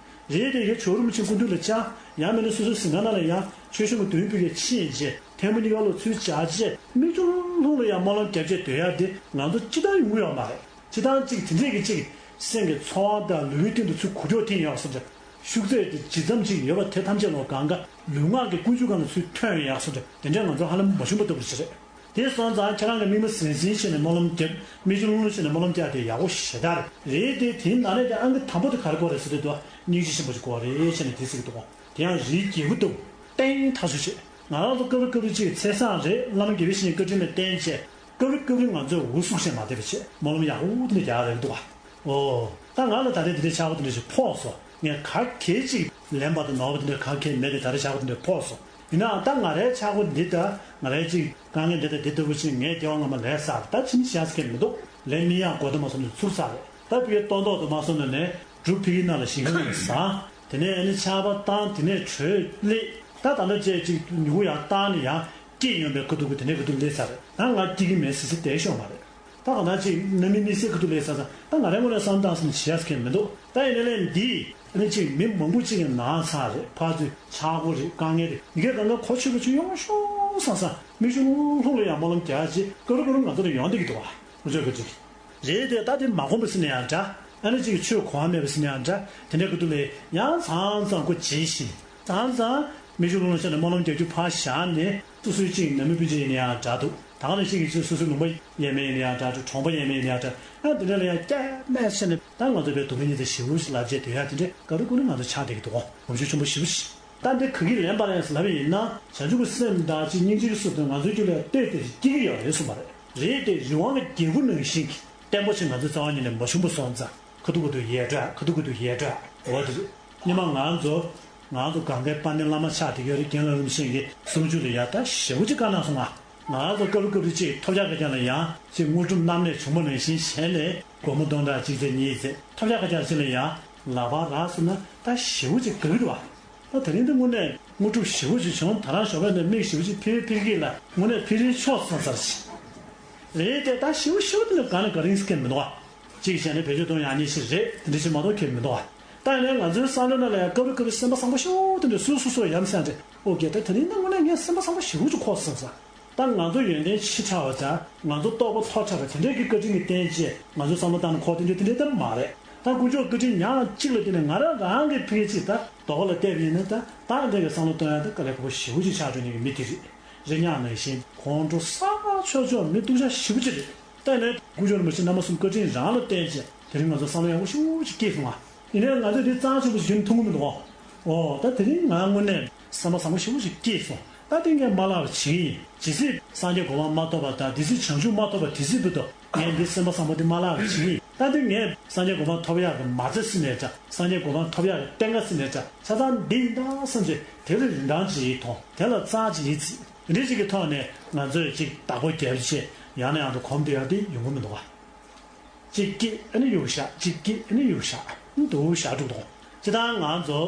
རེད་དེ་ཡ་ཇོ་བོ་རིན་པོ་ཆེ་སྐུ་མདུན་ལ་བཅར། ཡང་མིན་ན་སོ་སོའི་གཟིམ་ཁང་ནང་ལ་ཡང་ཆོས་སྐྱོང་གི་མདུན་སྤོས་ཀྱི་ཕྱིན་རྗེས་ཐལ་མོ་གཉིས་ཀ་ལོག་ཚུར་བཅར་རྗེས་མིག་ཆུ་ལྷུང་ལྷུང་ལ་ཡང་སྨོན་ལམ་བརྒྱབ་བྱས་སྡོད་ཡ་དེ་ང་ཚོ་སྤྱིར་བཏང་ཡོང་གི་ཡོད་མ་རེད། སྤྱིར་བཏང་གཅིག་དེ་འདྲས་ཀྱི་གཅིག་སེམས་ཀྱི་ཚོར་བ་དང་ལུས་ཀྱི་སྟེང་དུ་ཚུར་འགུལ་སྐྱོད་ཐེབས་ཡོང་བསམ་འདྲ། ཤུགས་ཚད་དེ་ཇི་ཙམ་ཅིག་ཡོད་པ་དེ་ཐམས་ཅད་ལོག་གང་ག་ལུས་ངག་གི་ཀུན་སྤྱོད་སྒང་ལ་ཚུར་ཐོན་ཡོང་བསམ་འདྲ། དེ་འདྲས་ང་ཚོ་ཧ་ལམ་མ་བྱུང་པ་ལྟ་བུ་ཞིག་རེད། དེ་སོང་ཙང་ཁྱེད་རང་གིས་དམིགས་མེད་ཟིང་ཟིང་བྱས་ནས་སྨོན་ལམ་བརྒྱབ། མིག་ཆུ་ལྷུང་ལྷུང་བྱས་ནས་སྨོན་ལམ་རྒྱག་དེ་ཡག་པོ་ཞེ་དྲག་རེད། དེ་དེའི་ནང་ནས་དེ་ཨང་ཀི་དང་པོ་དེ་ག་རེ་དགོས་རེད་ཟེར་དུས་དུ་སྙིང་རྗེ་ཆེན་པོ་ཞིག་དགོས་རེད་བྱས་ནས་དེ་ཟེར་གྱི་འདུག་དེ་ཡང་རིའི་རྒྱལ་པོ་ལྟ་བུ་བརྟན་ཐག་ཆོད་བྱས། ང་རང་ཚོ་སྐབས་རེ་སྐབས་རེ་ཅིག་ཚེས་བཟང་རེད། བླ་མ་དགེ་བའི་བཤེས་གཉེན་བཀའ་དྲིན་ལ་བརྟེན་བྱས་སྐབས་རེ་སྐབས་རེ་ང་ཚོས་འུ་སུག་བྱས་མ་བསྡད་པ་བྱས་སྨོན་ལམ་ཡག་པོ་དེ་འདྲ་རྒྱག་རེད་འདུག་ག། ཨོ། ད་ང་ལ་ད་ལྟའི་དེ་འདྲའི་ཆག་སྒོ་དེ་འདྲ་ཞིག་ཕོག་སོང་། ངས་ག་གེ་ཅིག་ལེན་པ་དང་ནོར་བ་དེ་འདྲ་ག་གེ་མེད་དེ་ད་ལྟའི་ཆག་སྒོ་དེ་འདྲ་ཕོག་སོང་། ཡིན་ནའང་ད་ང་རའི་ཆག་སྒོ་འདི་ད་ང་རའི་ཅིག་དཀའ་ངལ་འདི་དང་འདི་ལྟ་བུ་ཅིག་ངས་རྒྱལ་བ་སྔ་མ་ལས་བསགས་ད་ཕྱིན་བཞག་ས་གེ་མི་འདུག་ལས་མི་ཡག་གོ་ད་མ་སོང་ནས་ཚུར་བསགས་རེད། ད་ཕ་གིའི་ལྟོ་ཐོག་ཏུ་མ་སོང་ནས་ནས་འབྲུ་ཕ་གིའི་ནང་ལ་ཞིང་ཁ་ནང་ལ་ཟ། དེ་ནས་ཨ་ནི་ཆར་པ་བཏང་དེ་ནས་དྲོད་སླེབས། ད་ད་ལྟ་བཅས་ཅིག་མྱུ་གུ་ཡང་བཏང་ནས་ཡང་སྐྱེས་ཡོང་པའི་ཁ་ཐུག་གི་དེ་ནས་ཁ་ཐུག་སླེབས་ཚར་རེད། ད་ང་སྐྱེ་གི་མེད་ཟེར་ཟེར་བསྡད་ཤོག་མ་རེད། ད་ག་ནང་ཅིག་གནའ་མི་དམིགས་བསལ་ཁ་ཐུག་སླེབས་ཚར་ཙང་ད་ང་རའི་ངོས་ནས་བསམ་བཏང་སོང་ནས་བྱེད་ཡག་གང་མི་འདུག་ད་ཡིན་ནའི་ལས་འདི་ཨ་ནི་ཅིག་མི་མང་པོ་ཅིག་གི་ནང་ཚང་རེད། ཕར་ཚུར་ཆག་སྒོ་རེད། དཀའ་ངལ་རེད། མི་སྒེར་གང་ག་གོ་ཆོད་པོ་ཅིག་ཡོང་ཤོག་བསམ་བསམ་མིག་ཆུ་ལྷུང་ལྷུང་ལ་ཡང་སྨོན་ལམ་རྒྱག་ཅིག་ཀ་རུ་ཀ་རུ་ང་ཚོ་ལ་ཡོང་བསྡད་ཀྱི་འདུག་བ། འུ་ཅག་གི་ཅིག་རེད་དེ་ད་དེ་མ་གོམས་པ་ཟེར་ན་ཡང་འདྲ། ཨ་ནི་ཅིག་ཆོས་གོ་བ་མེད་པ་ཟེར་ན་ཡང་འདྲ། དེ་འདྲའི་ཁ་ཐུག་ལས་ཡང་མཚམས་མཚམས་ཁོ་ཇི་བཞིན་མཚམས་མཚམས་མིག་ཆུ་ལྷུང་ལྷུང་བྱས་ནས་སྨོན་ལམ་རྒྱག་རྒྱུ་ཕར་བཞག་ནས་སོ་སོའི་ཅིག་ནང་མི་སྤུན་མཆེད་ཡིན་ན་ཡང་འདྲ་འདུག་ད་ག་ནང་བཞིན་གྱི་ཅིག་སོ་སོའི་ལུང་པ་ཡས་མས་ཡིན་ན་ཡང་འདྲ་འདུག་གྲོང་པ་ཡས་མས་ཡིན་ན་ཡང་འདྲ་འདུག་ཨ་དེ་འདྲ་ལ་ཡང་སྐྱེལ་མེད་བྱས་ནས་ད་ང་ཚོ་བའི་སྡུག་བསྔལ་དེ་ཞེ་པོ་ཞིག་ལབ་བྱས་སྡོད་ཡ་དེ་འདྲས་ཀ་རུ་ཀ་རུ་ང་ཚོ་ཆགས་བསྡད་ཀྱི་འདུག་གོ། གོམས་ཤུགས་ཆེན་པོ་ཞེ་པོ་ཞིག་ད་འདི་ག་གིས་ལེན་པ་རེད་ཟེར་ལབ་པ་ཡིན་ན་བྱང་ཆུབ་ཀྱི་སེམས་དང་ཅིག་སྙིང་རྗེའི་གཟུགས་དང་ང་ཚོའི་རྒྱུད་ལ་ལྟོས་ཏེ་སྐྱེ་གི་ཡོད་རེད་གསུངས་པ་རེད། རེད་དེ་རི་དབང་གི་རྒྱལ་པོ་ནང་བཞིན་གྱི་བརྟན་པོ་ཞིག་ང་ཚོའི་རྩ་བ་ཉིད་ནས་མ་བྱུང་བ་སོང་ཙང་ཁ་ཐུག་ཁ་ཐུག་ཡལ་འགྲོ། ཁ་ཐུག་ཁ་ཐུག་ཡལ་འགྲོ། འོ་དེ་རེད། སྔོན་མ་ང་ཚོ་ང་ཚོ་གང་གའི་དཔལ་ལྡན་བླ་མ་ཆགས་བསྡད་ཡོད་རེད། རྒན་ལགས་རིན་པོ་ཆེ་གི་གསུང་ཆོས་ལ་ཡ་ད་ཞེ་པོ་ཅིག་བཀའ་གནང་སོང་ང་། ང་ཚོ་སྐབས་རེ་སྐབས་རེ་ཅིག་ཐོབ་རྒྱག་ག་རྒྱག་ལ་ཡང་ཅིག་དངོས་གྲུབ་རྣམ་གནས་བྱུང་བ་ནང་བཞིན་བྱས་ནས་སྒོར་མོ་སྟོང་ཕྲག་གཅིག་ཚེ་གཉིས་ཚེ་ཐོབ་རྒྱག་ག་རྒྱག་ཅིག་ལ་ཡང་ལག་པ་རག་སོང་ན་ད་ཞེ་པོ་ཅིག་དགའ་གི་རེད་བ། ད་དེ་རིང་འདི་དངོས་གནས་དངོས་གྲུབ་ཞེ་པོ་ཅིག་བྱུང་། ད་རང་ཞོགས་པ་ནས་མིག་ཞེ་པོ་ཅིག་ཕིར་ཕིར་གྱིས་ལ་དངོས་གནས་ཕིར་རིན་ཆོག་སོང་ཟེར་ཞིག་རེད་དེ་ད་ཞེ་པོ་ཞེ་པོ་དེ་ལ་ག་ནས་ག་རིང་སྐད་མི་འདུག་བ། གཅིག་བྱས་ནས་བེད་སྤྱོད་གཏོང་ཡག་ཉེས་ཤིག་རེད། དེ་འདྲ་ཞིག་མ་གཏོགས་ཁྱད་མི་འདུག་ཨ། ད་ཡིན་ནའི་ང་ཚོའི་བསམ་བློའི་ནང་ལ་ཡང་སྐབས་རེ་སྐབས་རེ་སེམས་པ་བཟང་པོ་ཤོར་དེ་འདྲ་སུ་སུ་སུ་ཡ་མཚན་རེད། ཨོ་ཀེ་ད་དེ་རིང་ད་དངོས་གནས་ངས་སེམས་པ་བཟང་པོ་ཞེ་པོ་ཅིག་ཁོག་སོང་ཟེར། ད་ང་ཚོ་ཡོན་ཏན་ཆེ་དྲགས་པ་དང་ང་ཚོ་རྟོགས་པ་མཐོ་དྲགས་པ་དེ་འདྲའི་གི་བཀའ་དྲིན་གྱི་རྟེན་ཅེས་ང་ཚོའི་བསམ་བློ་བཏང་ན་ཁོག་དེ་འདྲ་དེ་འདྲའི་ལྟར་མ་རེད། ད་དཀོན་མཆོག་བཀའ་དྲིན་ཉག་གཅིག་ལ་བརྟེན་ནས་ང་རང་རང་གི་ཕ་གི་ཅིག་ད་རྡོག་ལ་བལྟས་པ་ཡིན་ན་ད་ད་འདྲ་གི་བསམ་བློ་གཏོང་ཡ་ད་དཀའ་ལས་ཁག་པོ་ཞེ་པོ་ཅིག་ཆགས་འགྲོ་མཁན་གྱི་མི་དེ་རེད། རེ་ཉག་ནང་བཞིན་ཁོང་ཁྲོ་ས་ཕྱོགས་ཕྱོགས་མི་སྡུག་ཅག་ཞེ་པོ་ཅིག་རེད། ད་ནས་དཀོན་མཆོག་རིན་པོ་ཆེ་རྣམ་པ་གསུམ་བཀའ་དྲིན་རང་ལ་བརྟེན་བྱས་དེ་རིང་ང་ཚོ་བསམ་བློ་ཡག་པོ་ཞེ་པོ་ཅིག་སྐྱེས་སོང་ང་། ཡིན་ནའི་ང་ཚོས་འདི་གཙང་ཆེན་པོ་ཞིག་རྒྱུན་མཐུད་ཀྱི་མི་འདུག་ག། ཨོ་ད་དེ་རིང་ང་དངོས་གནས་བསམ་པ་བཟང་པོ་ཞེ་པོ་ཞིག་སྐྱེས་སོང་། ད་དེ་ངས་མ་བརླག་པ་བྱེད་ཀྱི་ཡིན། ཇི་སྲིད་སངས་རྒྱས་གོ་འཕང་མ་ཐོབ་པ་དང་དེ་སྲིད་བྱང་ཆུབ་མ་ཐོབ་པ་དེ་སྲིད་བར་དུ་ངས་འདི་སེམས་པ་བཟང་པོ་འདི་མ་བརླག་པ་བྱེད་ཀྱི་ཡིན། ད་དེ་ངས་སངས་རྒྱས་གོ་འཕང་ཐོབ་ཡག་གི་མ་རྩ་ཟིན་ནས་འདྲ། སངས་རྒྱས་གོ་འཕང་ཐོབ་ཡག་གི་གཏན་ཁ་ཟིན་ནས་འདྲ། ཆ་ཚང་འདི་ཡིན་ད་བསམ་བྱས་དེ་ལ་རིན་ཐང་ཅིག་ཡིད་ཐོང་། དེ་ལ་རྩ་ཅིག་ཡིད་ཚིམ། འདི་འདྲ་ཞིག་གི་ཐོག་ནས་ང་ཚོས་ཅིག་བདག་པོ་རྒྱབ་བྱས་ཡང་ནས་ཡང་དུ་གོམས་བསྡད་ཡག་འདི་ཡོང་གི་མི་འདུག་ག། གཅིག་སྐྱེས་ཨ་ནི་གཡུག་བཞག་གཅིག་སྐྱེས་ཨ་ནི་གཡུག་བཞག་འདུག་བཞག་འགྲོ་འདུག་སྤྱིར་བཏང་ང་ཚོ་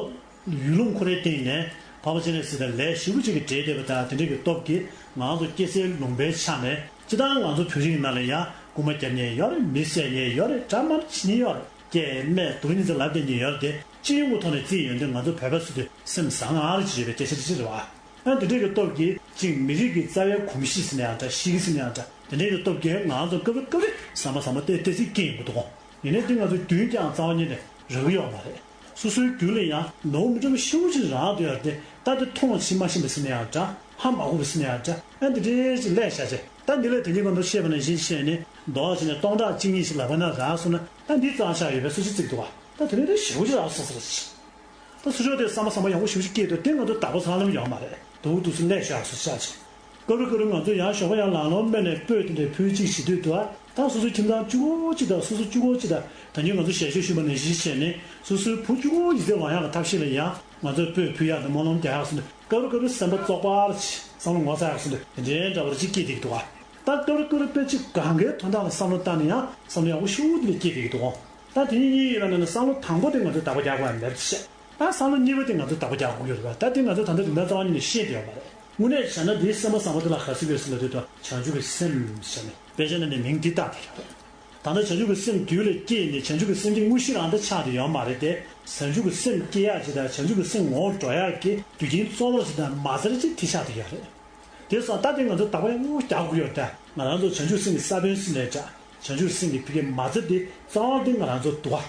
ཡུལ་ལུང་ཁོ་རའི་སྟེང་ནས་འཕགས་པ་སྤྱན་རས་གཟིགས་དང་ལས་ཞེ་པོ་ཅིག་གིས་འབྲེལ་བསྡད་པ་དང་དེ་འདྲ་གི་སྟོབས་ཀྱིས་ང་ཚོ་སྐྱེ་སའི་ལུང་པའི་ཆ་ནས་སྤྱིར་བཏང་ང་ཚོ་བོད་རིགས་ནང་ལ་ཡང་རྐུན་མ་རྒྱག་མཁན་ཡོད་རེད། མི་བསད་མཁན་ཡོད་རེད། དགྲ་དམར་བྱེད་མཁན་ཡོད་རེད། སྐྱེས་སྨས་སྡུག་ཉེས་ཚེ་ལབ་བསྡད་མཁན་ཡོད་རེད་དེ་སྤྱི་ཡོངས་ཀྱི་ཐོག་ནས་བརྩིས་ཡོང་དུས་ང་ཚོ་བོད་པ་ཚོ་དེ་སེམས་བཟང་ང་རེ་བྱེད་པའི་སྐད་ཆ་དེ་ཅི་རེད་བ། ཨ་འདི་འདྲ་གི་སྟོབས་ཀྱིས་ཅིག་མི་རིགས་ཀྱི་རྩ་བའི་གོམས་གཤིས་ཟེར་ན་ཡང་འདྲ། གཤིས་ཀ་ཟེར་ན་ཡང་འདྲ། འདི་འདྲ་གི་སྟོབས་ཀྱིས་ང་ཚོ་སྐབས་རེ་སྐབས་རེ་བསམ་པ་བཟང་པོ་ཏོག་ཙམ་སྐྱེ་ཡོང་གི་འདུག་གོ། ཡིན་ནའི་འདི་ང་ཚོ་རྒྱུན་བསྐྱངས་རྩ་བ་ཉིད་ནས་རག་གི་ཡོད་མ་རེད། སོ་སོའི་རྒྱུད་ལ་ཡང་ནོར་མི་འདྲ་བ་ཤུགས་ཆེ་རག་འདུག་ཡ་དེ་ད་དེ་མཐོང་ཤེས་མ་ཤེས་པ་ཟེར་ན་ཡང་འདྲ། ཧ་མ་གོ་བ་ཟེར་ན་ཡང་འདྲ། ཨ་འདི་འདྲ་ཞིག་ལས་བྱ་བྱས་ད་འདི་ལས་དེ་གཉིས་ཀ་འདུག་བཤད་པ་ནང་བཞིན་བཤད་ནས་མདོག་བྱས་ནས་སྟོང་ཕྲག་གཅིག་གཉིས་ཤིག་ལག་པ་ན་རག་སོང་ན་ད་འདི་གཙང་ཤག་ཡོད་པའི་སྲོག་ཤིང་བརྩིགས་འདུག་བ། ད་དེ་ནས་དེ་ཞེ་པོ་ཅིག་རག་སོང་ཟེར་ཞིག་ད་ཚུར་ཕྱོགས་དེ་བསམ་པ་བཟང་པོ་ཡག་པོ་ཞེ་པོ་ཅིག་སྐྱེས་འདུག་དེ་ང་ཚོ་བདག་པོ་ཚང་ལམ་ཡོད་མ་རེད། སྡུག་སྡུག་སུ་ལས་ཤག་སུ་ཤག་ཅིག་སྐབས་རེ་སྐབས་རེ་ང་ཚོ་ཡང་ཞོགས་པ་ཡང་ལང་ལོང་སྨོན་ནས་སྤོས་དེ་འདྲའི་ཕུལ་གཅིག་བྱེད་དུས་དུ་ཨ། ད་སོ་སོའི་ཁྱིམ་ཚང་གཅིག་པོ་གཅིག་དང་སོ་སོ་གཅིག་པོ་གཅིག་དང་ད་ཉིན་ང་ཚོ་ཞལ་བཞུགས་ཞུས་པ་ནང་བཞིན་བྱས་ནས་སོ་སོའི་བུ་གཅིག་པོ་ཡིད་ཚིམ་ལོང་ཡག་གི་ཐབས་ཤེས་ལ་ཡང་ང་ཚོས་སྤོས་ཕུལ་ཡག་དང་སྨོན་ལམ་རྒྱག་ཡག་སོགས་ནས་སྐབས་རེ་སྐབས་རེ་སེམས་པ་བཙོག་པ་ར་ཅིག་བསམ་བློ་ངོ་ཚ་ཡག་སོགས་ནས་དེ་འདྲའི་འདྲ་བ་ར་ཅིག་སྐྱེས་བསྡད་ཀྱི་འདུག་ཨ། ད་སྐབས་རེ་སྐབས་རེ་དཔེ་ཅིག་གང་གའི་དོན་དག་ལ་བསམ་བློ་བཏང་ནས་ཡང་བསམ་བློ་ཡག་པོ་ཞེ་པོ་དེ་འདྲ་སྐྱེས་བསྡད་ཀྱི་འདུག་ཨ། ད་དེ་གཉིས་གཉིས་ཡིན་པ་ན་ནི་བསམ་བློ་དང་པོ་དེ་ང་ཚོས་བདག་པོ་རྒྱག་དགོས་ཡ་མེད་པ་ཤེས། ད་བསམ་བློ་གཉིས་པ་དེ་ང་ཚོས་བདག་པོ་རྒྱག་དགོས་ཀྱི་རེད་པ། ད་དེ་ང་ཚོས་ད་ལྟ་རིན་ཐང་རྩ་བ་ཉིད་ནས་ཤེས་བསྡད་ཡོད་མ་རེད། དངོས་གནས་བྱས་ན་འདིའི་སེམས་པ་བཟང་པོ་དེ་ལ་ག་ཚོད་ཡོད་ཟེར་ལབ་དུས་ད་བྱང་ཆུབ་ཀྱི་སེམས་ཟེར་ནས་དཔེ་ཆ་ནང་ནས་མིང་འདི་བཏགས་ཏེ་ཡོད་རེད། ད་ལྟ་བྱང་ཆུབ་ཀྱི་སེམས་རྒྱུད་ལ་སྐྱེས་ནས་བྱང་ཆུབ་ཀྱི་སེམས་ཀྱི་དངོས་གཞི་རང་ད་ཆགས་ཏེ་ཡོད་མ་རེད་དེ། བྱང་ཆུབ་ཀྱི་སེམས་སྐྱེ་ཡག་ཅིག་དང་བྱང་ཆུབ་ཀྱི་སེམས་ངོ་བོར་འགྲོ་ཡག་གི་རྒྱུ་རྐྱེན་གཙོ་བོ་ཞིག་དང་མ་རྩ་ཅིག་དེ་ཆགས་ཏེ་ཡོད་རེད། དེ་སོང་ད་དེ་ང་ཚོ་བདག་པོ་ཡང་རྒྱག་དགོས་ཡོད་ད། ང་རང་ཚོ་བྱང་ཆུབ་སེམས་ཀྱི་ས་བོན་ཟེར་ནས་འདྲ། བྱང་ཆུབ་སེམས་ཀྱི་ཕ་གི་མ་རྩ་དེ་རྩ་བ་དེ་ང་རང་ཚོ་འདུག་ག་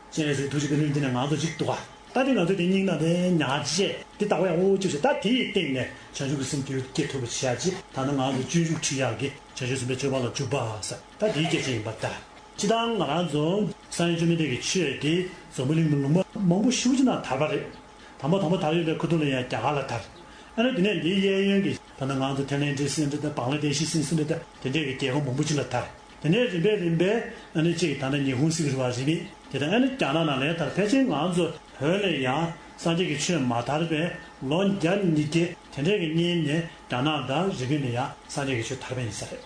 སྤྱན་རས་གཟིགས་ཐུགས་རྗེ་བཀའ་དྲིན་དེ་ནས་ང་ཚོ་གཅིག་འདུག་ག་ད་དེ་ང་ཚོ་དེ་སྙིང་ནང་དེ་ཉར་བྱས་དེ་བདག་པོ་ཡང་འོ་ཅིག་བྱས་ད་དེ་ཡི་སྟེང་ནས་བྱང་ཆུབ་ཀྱི་སེམས་རྒྱུད་སྐྱེ་ཐུབ་པ་བྱེད་ཡག་ཅིག་ད་ནི་ང་ཚོ་སྤྱོད་འཇུག་ཁྲིད་ཡག་གི་བྱང་ཆུབ་སེམས་དཔའི་སྤྱོད་པ་ལ་འཇུག་པ་ཟེར་ད་དེའི་སྐད་ཆ་ཡིན་པ་ད། སྤྱིར་བཏང་ང་རང་ཚོ་སངས་རྒྱས་བཅོམ་ལྡན་འདས་ཀྱི་ཆོས་དེ་འཛམ་བུ་གླིང་གི་ལུང་པ་མང་པོ་ཞེ་པོ་ཅིག་ནང་དར་བ་རེད། དང་པོ་དང་པོ་དར་ཡོད་པའི་ཁ་ཐུག་ལ་ཡང་རྒྱ་གར་ལ་དར། ཨ་ནི་དེ་ནས་འདིའི་གཡས་གཡོན་གྱི་ད་ལྟ་ང་ཚོ་ཐའི་ལེན་ཌི་ཟེར་འདྲ་དང་བང་ལ་དེ་ཤི་ཟེར་འདྲ་དང་དེ་འདྲའི་གི་རྒྱལ་ཁབ་མང་པོ་ཅིག་ལ་དར། དེ་ནས་རིམ་པས་རིམ་པས་ཨ་ནི་གཅིག་ད་ལྟ་ཉི་ཧོང་ཟེར་གྱི་རེད་བ། རིམ་པས་དེ་དང་ཨ་ནི་རྒྱ་ནག་ནང་ལ་ཡང་དར། ཕལ་ཆེར་ང་ཚོ་བོད་ལ་ཡང་སངས་རྒྱས་ཀྱི་ཆོས་མ་དར་བའི་ལོ་བརྒྱ་ཉིས་བརྒྱ་དེ་འདྲའི་གི་སྔོན་ནས་རྒྱ་ནག་དང་རི་ཀོན་ནས་ཡང་སངས་རྒྱས་ཀྱི་ཆོས་དར་བ་ཡིན་ས་རེད།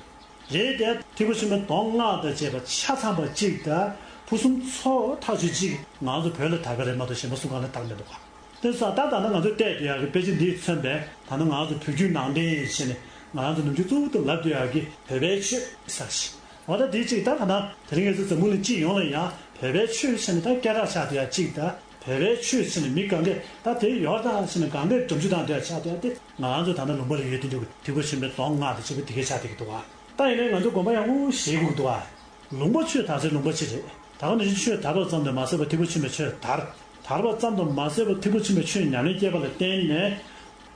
རེད་དེ་ཐེག་པ་ཆེན་པོའི་མདོ་སྔགས་དང་བཅས་པ་ཆ་ཚང་པ་གཅིག་དང་ཕུན་སུམ་ཚོགས་ཐག་ཆོད་གཅིག་ང་ཚོ་བོད་ལ་དར་བ་རེད་མ་གཏོགས་གཞན་པ་སུ་གང་ལ་དར་མི་འདུག་ག་དེ་སོང་ད་ད་ལྟ་ང་ཚོས་བལྟས་བསྡད་ཡག་གི་དཔེ་ཆ་འདིས་མཚོན་པའི་ད་ལྟ་ང་ཚོ་བོད་བརྒྱུད་ནང་བསྟན་ཡིན་ཕྱིན་ནས་ང་རང་ཚོ་ནམ་རྒྱུན་གཙོ་བོ་དུ་ལབ་བསྡད་ཡག་གི་བོད་པའི་ཆོས་ཟེར་ཞིག་འོ་ད་དེ་གཅིག་ད་ད་ལྟ་དེ་རིང་ངེད་ཚོ་འཛམ་བུ་གླིང་སྤྱི་ཡོངས་ལ་ཡང་བོད་པའི་ཆོས་ཟེར་ནས་ད་སྐད་གྲགས་ཆགས་བསྡད་ཡག་གཅིག་དང་བོད་པའི་ཆོས་ཟེར་ནས་མི་གང་གས་ད་དེ་ཡོད་ད་ཟེར་ནས་གང་གས་སྒྲུབ་རྒྱུ་དང་འདོད་ཆགས་བསྡད་ཡག་དེ་ང་རང་ཚོ་ད་ལྟ་ལུང་པ་ལ་ཡོད་དེ་འདྲ་གི་ཐེག་པ་ཆེན་པོའི་མདོ་སྔགས་དང་བཅས་པ་དེ་གས་ཆགས་བསྡད་ཀྱི་འདུག་ག་ད་ཡིན་ནའི་ང་ཚོ་དགོངས་པ་ཡག་པོ་བཞེས་དགོས་ཀྱི་འདུག་ག་ལུང་པ་ཆོས་དར་སའི་ལུང་པ་ཅིག་རེད། ད་ག་ནང་བཞིན་ཆོས་དར་བ་ཙམ་དུ་མ་ཟད་པར་ཐེག་པ་ཆེན་པོའི་ཆོས་དར། དར་བ་ཙམ་དུ་མ་ཟད་པར་ཐེག་པ་ཆེན་པོའི་ཆོས་ཉམས་ལེན་སྐྱེས་པ་ལ་བརྟེན་ནས་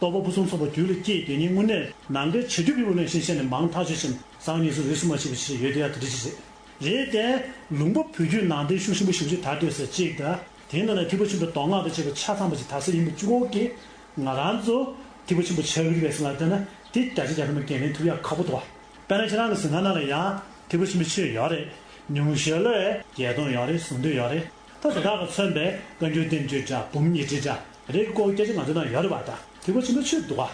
རྟོགས་པ་ཕུན་སུམ་ཚོགས་པ་རྒྱུད་ལ་སྐྱེས་དེ་ཉིད་དངོས་གནས་ནམ་མཁའི་བྱ་རྒྱུད་པའི་དབུ་ལེན་ཞེས་བཤད་ནས་མང་ཐག་ཆོད་ཅིང་ཟང་ངེ་སུ་རིས་སུ་མ་ཆད་པ་ཞིག་ཡོད་དེ་ཡག་དེ་འདྲ་ཅིག་རེད། རེད་དེ་ལུང་པ་བོད་བརྒྱུད་ནང་བསྟན་ཤུགས་ཆེན་པོ་ཞེ་པོ་ཅིག་དར་སྡོད་ས་གཅིག་དང་དེའི་ནང་ནས་ཐེག་པ་ཆེན་པོའི་མདོ་སྔགས་དང་བཅས་པ་ཆ་ཚང་པ་ཅིག་དར་ས་ཡིན་པ་གཅིག་པོ་གིས་ང་རང་ཚོ་ཐེག་པ་ཆེན་པོ་ཆགས་ཀྱི་རེད་པས་ཟེར་ལབ་བསྡད་ན་དེ་བརྒྱ་ཆ་བརྒྱ་ཐམ་པ་འགན་ལེན་ཐུབ་ཡག་ཁག་པོ་འདུག་བ། དཔེར་ན་ཁྱེད་རང་གི་གཟིམ་ཁང་ནང་ལ་ཡང་ཐེག་པ་ཆེན་པོའི་ཆོས་ཡོད་རེད། ཉུང་ཤོས་ལ་བརྒྱད་སྟོང་ཡོད་རེད། གསུམ་བདུན་ཡོད་རེད། ད་དེ་དག་ག་མཚོན་པའི་བཀའ་འགྱུར་བསྟན་བཅོས་འདྲ་འབུམ་ཉི་ཁྲི་འདྲ་རེ་ཀོ་སྐད་ཆ་ང་ཚོ་ནང་ཡོད་རེད་བ། ད་ཐེག་པ་ཆེན་པོའི་ཆོས་འདུག་བ།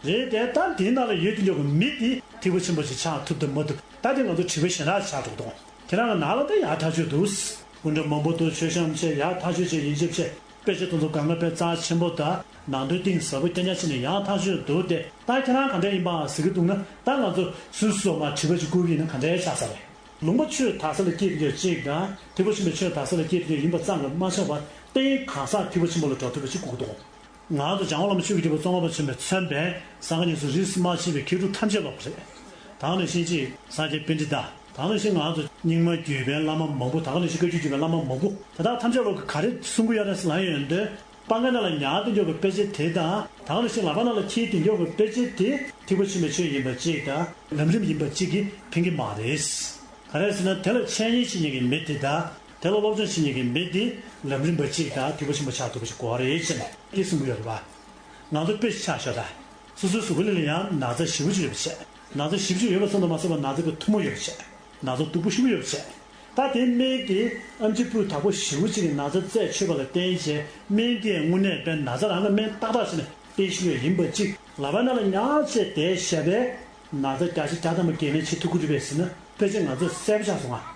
རེད་དེ་ད་དེའི་ནང་ལ་ཡོད་དེ་འདྲ་གི་མི་དེ་ཐེག་པ་ཆེན་པོ་ཞིག་ཆགས་ཐུབ་དང་མ་ཐུབ་ད་དེ་ང་ཚོ་དྲི་བ་ཞེ་དྲག་ཆགས་འགྲོ་གི་འདུག་ཁྱེད་རང་གི་ནང་ལ་ད་ཡག་ཐག་ཆོད་འདུག་སྐུ་འདྲ་མང་པོ་འདུག་མཆོད་བཤམས་བྱས་ཡག་ཐག་ཆོད་བྱས་ཡིན་གཅིག་བྱས། དཔེ་ཆ་དེ་ཚོ་གང་ག་དཔེ་རྩ་ཆེན་པོ་དང་ནང་དོན་གཏིང་ཟབ་པོ་རྐྱང་རྐྱང་བྱས་ནས་ཡག་ཐག་ཆོད་འདུག་སྟེ། ད་ཁྱེད་རང་ག་འདྲ་ཡིན་པ་ཟེར་གྱི་འདུག་ན་ད་ང་ཚོ་སུད་སི་སོགས་མར་དྲི་བ་ཅིག་བསྐུར་གྱི་ཡིན་ན་ག་འདྲ་ཆགས་ས་རེད། ལུང་པ་ཆོས་དར་ས་ལ་སྐྱེས་ཡོད་ཅིག་དང་ཐེག་པ་ཆེན་པོའི་ཆོས་དར་ས་ལ་སྐྱེས་ཡོད་ཡིན་པ་ཙམ་གྱིས་མ་ཆགས་པར་རྟེན་གང་ཟག་ཐེག་པ་ཆེན་པོ་ལ་འགྲོ་ཐུབ་པ་ཅིག་དགོས་ཀྱི་འདུག་ང་ཚོ་འཇམ་དབྱངས་བླ་མ་ཆོས་ཀྱི་རྒྱལ་པོ་གཙང་པ་ཆེན་པོས་མཚོན་པའི་སངས་རྒྱས་ཀྱི་རིས་སུ་མ་ཆད་པའི་མཁས་གྲུབ་ཐམས་ཅད་ལོག་པ་རེད། ད་ནང་བཞིན་གཅིག་སངས་རྒྱས་པཎྜི་ཏ། ད་ནང་བཞིན་ང་ཚོ་རྙིང་མ་བརྒྱུད་པའི་བླ་མ་མང་པོ། ད་ནང་བཞིན་བཀའ་བརྒྱུད་བརྒྱུད་པའི་བླ་མ་མང་པོ། དེ་དག་ཐམས་ཅད་ལོག་གིས་ག་རེ་གསུང་གི་ཡོད་རེད་ཟེར་ལབ་ཡོང་དུས། སྤང་ཁའི་ནང་ལ་ཉལ་དེ་འཇོག་གི་དཔེ་ཆ་དེ་དང་ད་ནང་བཞིན་ལག་པ་ནང་ལ་འཁྱེར་དེ་འཇོག་གི་དཔེ་ཆ་དེ་ཐེག་པ་ཆེན་པོའི་ཆོས་ཡིན་པ་གཅིག་དང་ལམ་རིམ་ཡིན་པ་གཅིག་གིས་ཕན་གྱི་མ་རེད། ག་རེ་ཟེར་ན་དེ་ལ་འཆད་ཉན་བྱེད་མཁན་གྱི་མི་དེ་དང་དེ་ལ་སློབ་སྦྱོང་བྱེད་མཁན་གྱི་མི་དེ་ལམ་རིམ་པ་གཅིག་དང་ཐེག་པ་ཆེན་པོ་ཆགས་ཐུབ་པ་ཞིག་དགོས་རེད་ཅེས་ནས་དེ་གསུང་གི་ཡོད་རེད་པ། ང་ཚོ་དཔེ་ཆ་ཆགས་ཤོག་ད། སོ་སོའི་གཟུགས་པོ་ལ་ཡང་ན་ཚ་ཞེ་པོ་ཅིག་ཡོད་པ་བྱས། ན་ཚ་ཞེ་པོ་ཅིག་ཡོད་པ་ཙམ་དུ་མ་ཟད་པར་ན་ཚ་གི་ཐུན་མོང་ཡོད་པ་བྱས། ན་ཚ་སྡུག་པོ་ཞེ་པོ་ཡོད་པ་བྱས། ད་དེ་སྨན་གྱིས་ཨེམ་ཆི་སྤུས་དག་པོ་ཞེ་པོ་ཅིག་གིས་ན་ཚ་རྩད་ཆོད་པ་ལ་བརྟེན་བྱས་སྨན་དེས་དངོས་གནས་དཔེ་ན་ཚ་རང་ལ་སྨན་ཏག་ཏག་བྱས་ནས་བསྟེན་བཞིན་ཡོད་ཡིན་པ་གཅིག་ལག་པ་ནང་ལ་ཉར་བྱས་བསྡད་བཞག་པས་ན་ཚ་བརྒྱ་ཆ་བརྒྱ་ཐམ་པ་འགན་ལེན་བྱེད་ཐུབ་ཀྱི་རེད་པས་ཟེར་ན་དཔེ་ཆ་ང་ཚོས་གསལ་པོ་ཆགས་སོང་ང་།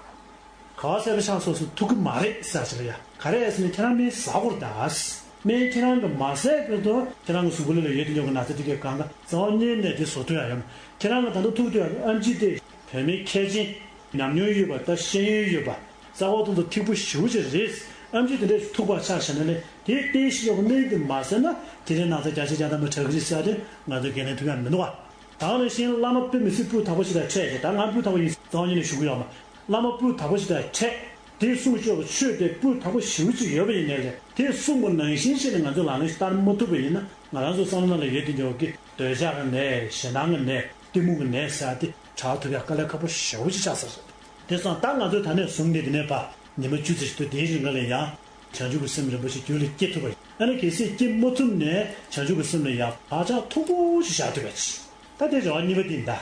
ག་བ་གསལ་པོ་ཆགས་སོང་ཟེར་ཐུབ་ཀྱི་མ་རེད་ཟེར་ཞིག་ལ་ཡ། ག་རེ་ཟེར་ན་ཁྱེད་རང་སྨན་ཟ་དགོས་རེད་ད། སྨན་ཁྱེད་རང་གིས་མ་ཟས་ཀྱི་དོན་ཁྱེད་རང་གི་གཟུགས་པོ་ལ་ཡོད་དེ་འཇོག་གི་ན་ཚ་དེ་གས་གང་ག་རྩ་བ་ཉིད་ནས་དེ་བཟོ་ཐུབ་ཡ་ཡོད་མ། ཁྱེད་རང་གིས་ད་ལྟ་ཐུག་ཐུབ་ཡ་གི་ཨེམ་ཆི་དེ་བོད་མི་མཁས་ཅན་ཉམས་མྱོང་ཡོད་པ་ད་ཤེས་ཡོན་ཡོད་པ་རྩ་བ་ཐོག་ཏུ་ཐིག་པོ་ཞེ་པོ་ཅིག་རེད། ཨེམ་ཆི་དེ་འདྲས་ཐུག་པ་ཆགས་བྱས་ན་ལས་དེ་བསྟེན་བཞིན་ཡོད་པ་སྨན་དེ་མ་ཟས་ན་དེ་རིང་ན་ཚ་བརྒྱ་ཆ་བརྒྱ་ཐམ་པ་དྲག་གི་རེད་ཟེར་ཡ་དེ་ང་ཚོས་འགན་ལེན་ཐུབ་ཡ་མི་འདུག་བ། ད་ག་ནང་བཞིན་བླ་མ་དཔེ་མི་སྲིད་སྤུས་དག་པོ་ཞིག་དང་འཕྲད་ཅིང་ད་ང་སྤུས་དག་པོ་ཡིན་རྩ་བ་ཉིད་ནས་ཞུ་གི་ཡོད་མ། བླ་མ་སྤུས་དག་པོ་ཞིག་དང་འཕྲད། དེས་གསུངས་ཆོག་པའི་ཆོས་དེ་སྤུས་དག་པོ་ཞེ་པོ་ཅིག་ཡོད་པ་ཡིན་ནའི་ལས་དེས་གསུངས་པ་ནང་བཞིན་བྱས་ནས་ང་ཚོས་ལག་ལེན་ཞིག་བསྟར་མ་ཐུབ་པ་ཡིན་ན་ང་རང་ཚོ་བསམ་བློ་ནང་ལ་ཡོད་དེ་འཇོག་གི་འདོད་ཆགས་ཀྱི་ནད། ཞེད་སྣང་གི་ནད། གཏི་མུག་གི་ནད་ཟེར་ཡ་དེ་དྲག་ཐུབ་ཡ་དཀའ་ལས་ཁག་པོ་ཞེ་པོ་ཅིག་ཆགས་ས་རེད། དེ་སོང་ད་ང་ཚོས་ད་ནས་བཟུང་སྟེ་འདི་ནས་ཕར་ཉི་མ་བཅུ་ཙམ་ཞིག་ཏུ་དེའི་རིང་ལ་ཡང་བྱང་ཆུབ་ཀྱི་སེམས་རིན་པོ་ཆེ་རྒྱུད་ལ་སྐྱེ་ཐུབ་པ་ཡིན། ཨ་ནི་གལ་སྲིད་སྐྱེ་མ་ཐུབ་ནས་བྱང་ཆུབ་ཀྱི་སེམས་ལ་ཡང་བག་ཆགས་མཐུག་པོ་ཞིག་བཞག་ཐུབ་པ་ཅིག་ད་དེ་རེ་བ་གཉིས་པ་དེ་ཡིན་ད།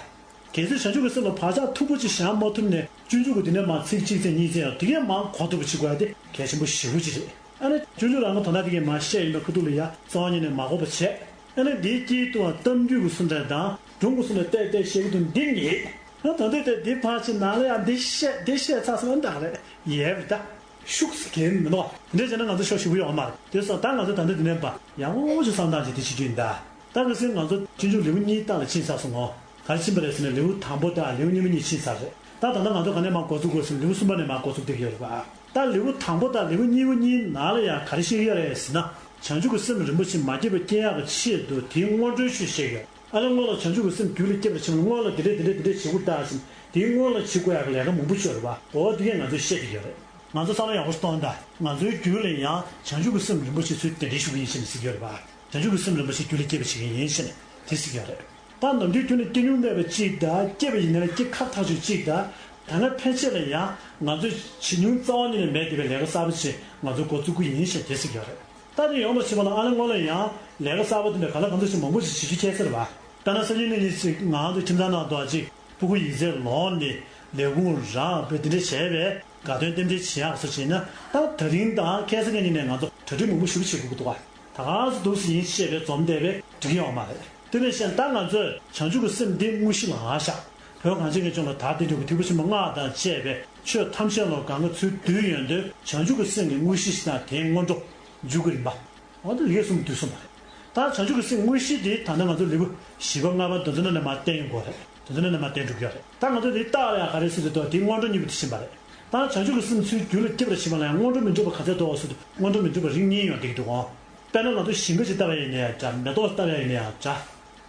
གལ་སྲིད་བྱང་ཆུབ་ཀྱི་སེམས་ལ་བག་ཆགས་མཐུག་པོ་ཅིག་བཞག་མ་ཐུབ་ནས་སྤྱོད་འཇུག་གི་དེ་ནས་མར་ཚིག་གཅིག་ཚིག་གཉིས་ཚིག་ཡང་དེ་གས་མར་གོ་ཐུབ་པ་ཅིག་དགོས་ཡ་དེ་གལ་ཆེན་པོ་ཞེ་པོ་ཅིག་རེད། ཨ་ནི་སྤྱོད་འཇུག་རང་གི་དོན་དག་དེ་གས་མར་བཤད་ཡིན་པའི་ཁ་ཐུག་ལ་ཡ་རྩ་བ་ཉིད་ནས་མ་གོ་བ་བྱས། ཨ་ནི་འདིའི་དཀྱིལ་དུའང་གཏམ་རྒྱུད་ཀྱི་སུ་འདྲ་དང་སྒྲུང་གི་སུ་འདྲ་བལྟས་བལྟས་བཤད་ཀྱི་འདུག་འདི་ངེས། ཨ་ད་འདི་བལྟས་འདི་ཕར་ཕྱིན་ནང་ལ་ཡང་འདི་བཤད་འདི་བཤད་ཚར་སོང་ད་རེད་ཡས་རེད་ད། ཤུགས་སུ་གལ་མི་འདུག་འདི་འདྲ་བྱས་ན་ང་ཚོ་ཤོག་ཞེ་པོ་ཡོད་མ་རེད། དེ་སོང་ད་ང་ཚོ་ད་འདི་འདི་ནས་པ་ཡག་པོ་ཞིག་བསམ་སྟངས་ཀྱི་དེ་བྱེད་རྒྱུ་ཡིན་ད། ད་ག་སེ་ང་ཚོ་སྤྱོད་འཇུག་ལེའུ་གཉིས་ལྟག་ལ་ཕྱིན་ཚར་སོང་ངོ་། ག་རེ་ཕྱིན་པ་རེད་ཟེར་ན་ལེའུ་དང་པོ་དང་ལེའུ་གཉིས་པ་གཉིས་ཕྱིན་ཚར་རེད། ད་ད་ལྟ་ང་ཚོ་ག་ནས་མར་འགོ་ཚུགས་དགོས་ཟེར་ན་ལེའུ་གསུམ་པ་ནས་མར་འགོ་ཚུགས་བསྡད་ཀྱི་ཡོད་རེད་པ། ད་ལེའུ་དང་པོ་དང་ལེའུ་གཉིས་པ་གཉིས་ནང་ལ་ཡང་ག་རེ་བཤད་ཀྱི་ཡོད་རེད་ཟེར་ན། བྱང་ཆུབ་ཀྱི་སེམས་རིན་པོ་ཆེ་མ་སྐྱེས་པ་སྐྱེ་ཡག་གི་ཆེད་དུ་དེའི་སྔོན་འགྲོའི་ཆོས་བཤད་ཀྱི་ཡོད། ཨ་ནི་སྔོན་ལ་བྱང་ཆུབ་ཀྱི་སེམས་རྒྱུད་ལ་སྐྱེས་པར་བྱེད་པ་སྔོན་ལ་འདི་འདྲས་འདི་འདྲས་འདི་འདྲས་བྱེད་དགོས་ད་ཟེར་དེའི་སྔོན་ལ་བྱེད་དགོས་ཡག་གི་ལས་ཀ་མང་པོ་ཡོད་རེད་པ། འོ་དེ་གས་ང་ཚོས་བཤད་ཀྱི་ཡོད་རེད། ང་ཚོ་བསམ་བློ་ཡག་པོ་ཞིག་གཏོང་དང་། ང་ཚོའི་རྒྱུད་ལ་ཡང་བྱང་ཆུབ་ཀྱི་སེམས་རིན་པོ་ཆེ་ཚུར་གདན་འདྲེན་ཞུ་གི་ཡིན་ཞེས་ནས་ཟེར་གྱི་ཡོད་རེད་པ། བྱང་ཆུབ་ཀྱི་སེམས་རིན་པོ་ཆེ་རྒྱུད་ལ་སྐྱེས་པར་བྱེད་ཀྱི་ཡིན་ཞེས་ནས་དེ་ཟེར་གྱི་ཡོད་རེད། ད་ནམ་རྒྱུན་རྒྱུད་ལ་སྐྱེ་མྱོང་མེད་པ་གཅིག་དང་། སྐྱེས་པ་ཡིན་ན་སྐྱེ་ཁག་ཐག་ཆོད་གཅིག་དང་། ད་སྔ་ཕན་ཆད་ལ་ཡང་ང་ཚོས་བྱེད་མྱོང་རྩ་བ་ཉིད་ནས་མེད་བསྡད་པའི་ལས་ཀ་གསར་པ་ཞིག་ང་ཚོས་འགོ་བཙུགས་ཀྱི་ཡིན་ཞེས་དེ་ཟེར་གྱི་ཡོད་རེད། ད་དེ་ཡོང་བ་བྱེད་པ་ན་ཨ་ནི་སྔོན་ལ་ཡང་ལས་ཀ་གསར་པ་དེ་འདྲ་ག་ལ་གང་འཚམ་ཞིག་མང་པོ་ཞིག་བྱེད་རྒྱུ་ཁྱད་མཚར་བ། དཔེར་ན་སང་ཉིན་གནངས་ཉིན་ཞིག་ང་ཚོ་ཁྱིམ་ཚང་ནང་དུ་ཅིག་ཕྲུ་གུ་ཡིན་ཚད་ལོངས་ནས་ལས་ཁུངས་རག་པའི་དེ་འདྲ་བྱས་པའི་དགའ་སྟོན་རྟེན་འབྲེལ་བྱེད་ཡག་སོགས་བྱས་ན། ད་ད་རིང་དང་ཁ་སང་གི་ཉིན་ནས་ང་ཚོ་གྲ་སྒྲིག་མང་པོ་ཞེ་པོ་བྱེད་དགོས་ཀྱི་འདུག་ག་ད་ག་སེ་འདུག་སེ་ཡིན་ཞེས་པའི་འཛོམས་བསྡད་པས་འགྲིག་གི་ཡོད་མ་རེད། དེ་ནས་བཤད་ན་ད་ང་ཚོས་བྱང་ཆུབ་ཀྱི་སེམས་འདི་དངོས་གཞི་ལ་བཞག་བོད་གངས་ཅན་གྱི་ལྗོངས་ལ་དར་ཏེ་འགྲོ་གི་ཐེག་པ་ཆེན་པོ་སྔགས་དང་བཅས་པའི་ཆོས་ཐམས་ཅད་ལ་གང་ག་ཚུལ་བསྡུས་ཡོང་དུས་བྱང་ཆུབ་ཀྱི་སེམས་ཀྱི་དངོས་གཞི་ཞིག་དང་དེའི་སྔོན་འགྲོ། མཇུག་གི་རིམ་པ། འོ་ད་ལེགས་གསུམ་དུས་གསུམ་པ་རེད། ད་བྱང་ཆུབ་ཀྱི་སེམས་དངོས་གཞི་དེ་ད་ལྟ་ང་ཚོ་ལེའུ་བཞི་པ་ལྔ་པ་དེ་ཚོ་ནང་ནས་མར་བསྟན་ཡོང་གི་ཡོད་རེད། དེ་ཚོ་ནང་ནས་མར་བསྟན་འགྲོ་གི་ཡོད་རེད། ད་ང་ཚོ་དེ་ལྟ་ཡག་ག་རེ་ཟེར་དུས་དེ་སྔོན་འགྲོ་གཉིས་པོ་དེ་ཕྱིན་པ་རེད། ད་བྱང་ཆུབ་ཀྱི་སེམས་ཚུལ་རྒྱུད་ལ་སྐྱེས་པར་བྱེད་པ་ལ་ཡང་སྔོན་འགྲོ་མི་འགྲུབ་པ་ག་ཚད་འདུག་ཟེར་དུས་སྔོན་འགྲོ་མི་འགྲུབ་པ་རིགས་གཉིས་ཡོང་བསྡད་ཀྱི་འདུག་གོ། དཔེར་ན་ང་ཚོ་ཞིང་ཁ་ཅིག་བཏབ་ཡག་ཡིན་ན་ཡང་འདྲ། མེ་ཏོག་བཏབ་ཡག་ཡིན་ན་ཡང་འདྲ།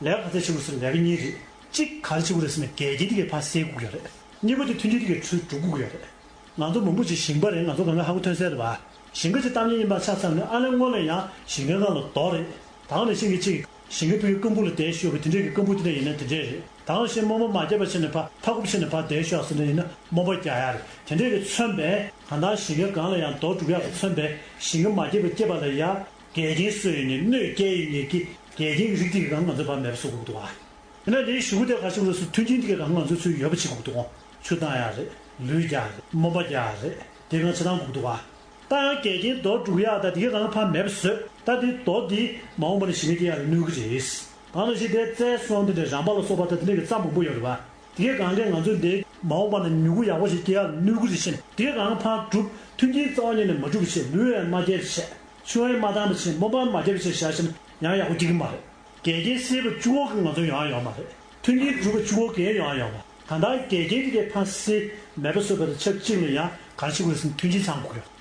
ལས་ཀ་ག་ཚད་བྱེད་དགོས་ཟེར་ན་ལས་ཀ་གཉིས་རེད། གཅིག་ག་རེ་བྱེད་དགོས་རེད་ཟེར་ན་འགལ་རྐྱེན་དེ་གས་ཕར་སེལ་དགོས་ཀྱི་ཡོད་རེད། གཉིས་པ་དེ་མཐུན་རྐྱེན་དེ་གས་ཚུར་སྒྲུབ་དགོས་ཀྱི་ཡོད་རེད། ང་ཚོ་མང་པོ་ཅིག་ཞིང་པ་རེད། ང་ཚོ་གང་ག་ཧ་གོ་ཐོན་གསལ་རེད་པ། ཞིང་ཁ་ཅིག་བཏབ་མཁན་ཡིན་པ་ཆ་ཚང་ནས་ཨ་ནི་སྔོན་ལ་ཡང་ཞིང་ཁའི་སྒང་ལ་རྡོ་རེད། ད་ག་ནང་བཞིན་གྱི་ཅིག་ཞིང་ཁའི་ཕ་གི་རྐང་སྤུ་ལ་བསྡད་ཤོག་གི་དེ་འདྲས་ཀྱི་རྐང་སྤུ་དེ་འདྲ་ཡིན་ན་དེ་འདྲས་རེད། ད་ག་ནང་བཞིན་རྨོ་མོ་མ་བརྒྱབ་པ་བྱས་ནས་ཕར་ཕ་ཁུབ་བྱས་ནས་ཕར་བསྡད་ཤོག་ཟེར་ནས་ཡིན་ན་རྨོ་མོ་རྒྱག་ཡག་རེད། དེ་འདྲས་ཀྱི་མཚོན་པའི་གང་ལྟར་ཞིང་ཁའི་སྒང་ལ་ཡང་རྡོ་སྒྲུག་ཡག་གི་མཚོན་པའི་ཞིང་ཁ་མ་བརྒྱབ་པ་བརྒྱབ་པ་ལ་ཡ་འགལ་རྐྱེན་བཟོས་ཡོད་མཁན་གནོད་སྐྱེལ་ཡོད་མཁན་གྱི་འགལ་རྐྱེན་གྱི་རིགས་དེ་གང་ང་ཚོས་ཕར་མེད་པ་བཟོ་དགོས་ཀྱི་འདུག་ག་ཡིན་ན་དེའི་གཞུག་གུ་དེ་ག་ཞིག་རེད་ཟེར་མཐུན་རྐྱེན་དེ་གས་གང་ང་ཚོས་ཚུར་ཡོད་པ་བྱེད་དགོས་འདུག་གོ། ཆུ་བཏང་ཡག་རེད། ལུད་རྒྱག་རེད། རྨོ་མོ་རྒྱག་རེད། དེ་གང་བྱེད་སྟངས་དགོས་འདུག་ག་ད་ཡང་འགལ་རྐྱེན་རྡོ་སྒྲུག་ཡག་ད་དེ་གས་གང་ཕར་མེད་པ་བཟོས། ད་དེ་རྡོ་དེ་མ་འོངས་པ་ན་ཞིང་ཁ་སྐྱེ་ཡག་ལ་གནོད་གི་རེད། ད་ནང་བཞིན་དེ་རྩྭའི་སོན་དེ་འདྲ་རམ་པ་ལ་སོགས་པ་ད་དེ་འདྲ་གི་རྩྭ་མང་པོ་ཡོད་རེད་པ། དེ་གས་གང་གས་ང་ཚོས་འདི་མ་འོངས་པ་ན་མྱུ་གུ་ཡག་པོ་ཞིག་སྐྱེ་ཡག་ལ་གནོད་གི་རེད་ཟེར་ནས་དེ་གས་གང་ཕར་སྒྲུབ། མཐུན་རྐྱེན་རྩ་བ་ཉིད་ནས་མ་སྒྲུབ་པ་བྱས། ལུད་ཡང་མ་རྒྱག་པ་བྱས། ཆུ་ཡང་མ་བཏང་པ་བྱས། རྨོ་མོ་མ་བརྒྱབ་པ་བྱས་བཞག་བྱས་ན་ཡང་ཡག་པོ་སྐྱེ་གི་མ་རེད། འགལ་རྐྱེན་སེལ་བ་གཅིག་པོ་གིས་ང་ཚོ་ཡོང་ཡག་ཡོད་མ་རེད། མཐུན་རྐྱེན་སྒྲུབ་པ་གཅིག་པོ་གིས་ཡོང་ཡག་ཡོད་མ་རེད། གང་ལྟར་འགལ་རྐྱེན་དེ་གས་ཕར་སེལ། མེད་པ་བཟོ་བ་དང་ཆབས་ཅིག་ལ་ཡང་ག་རེ་བྱེད་དགོས་རེད་ཟེར་ན་མཐུན་རྐྱེན་ཚང་དགོས་ཡོད།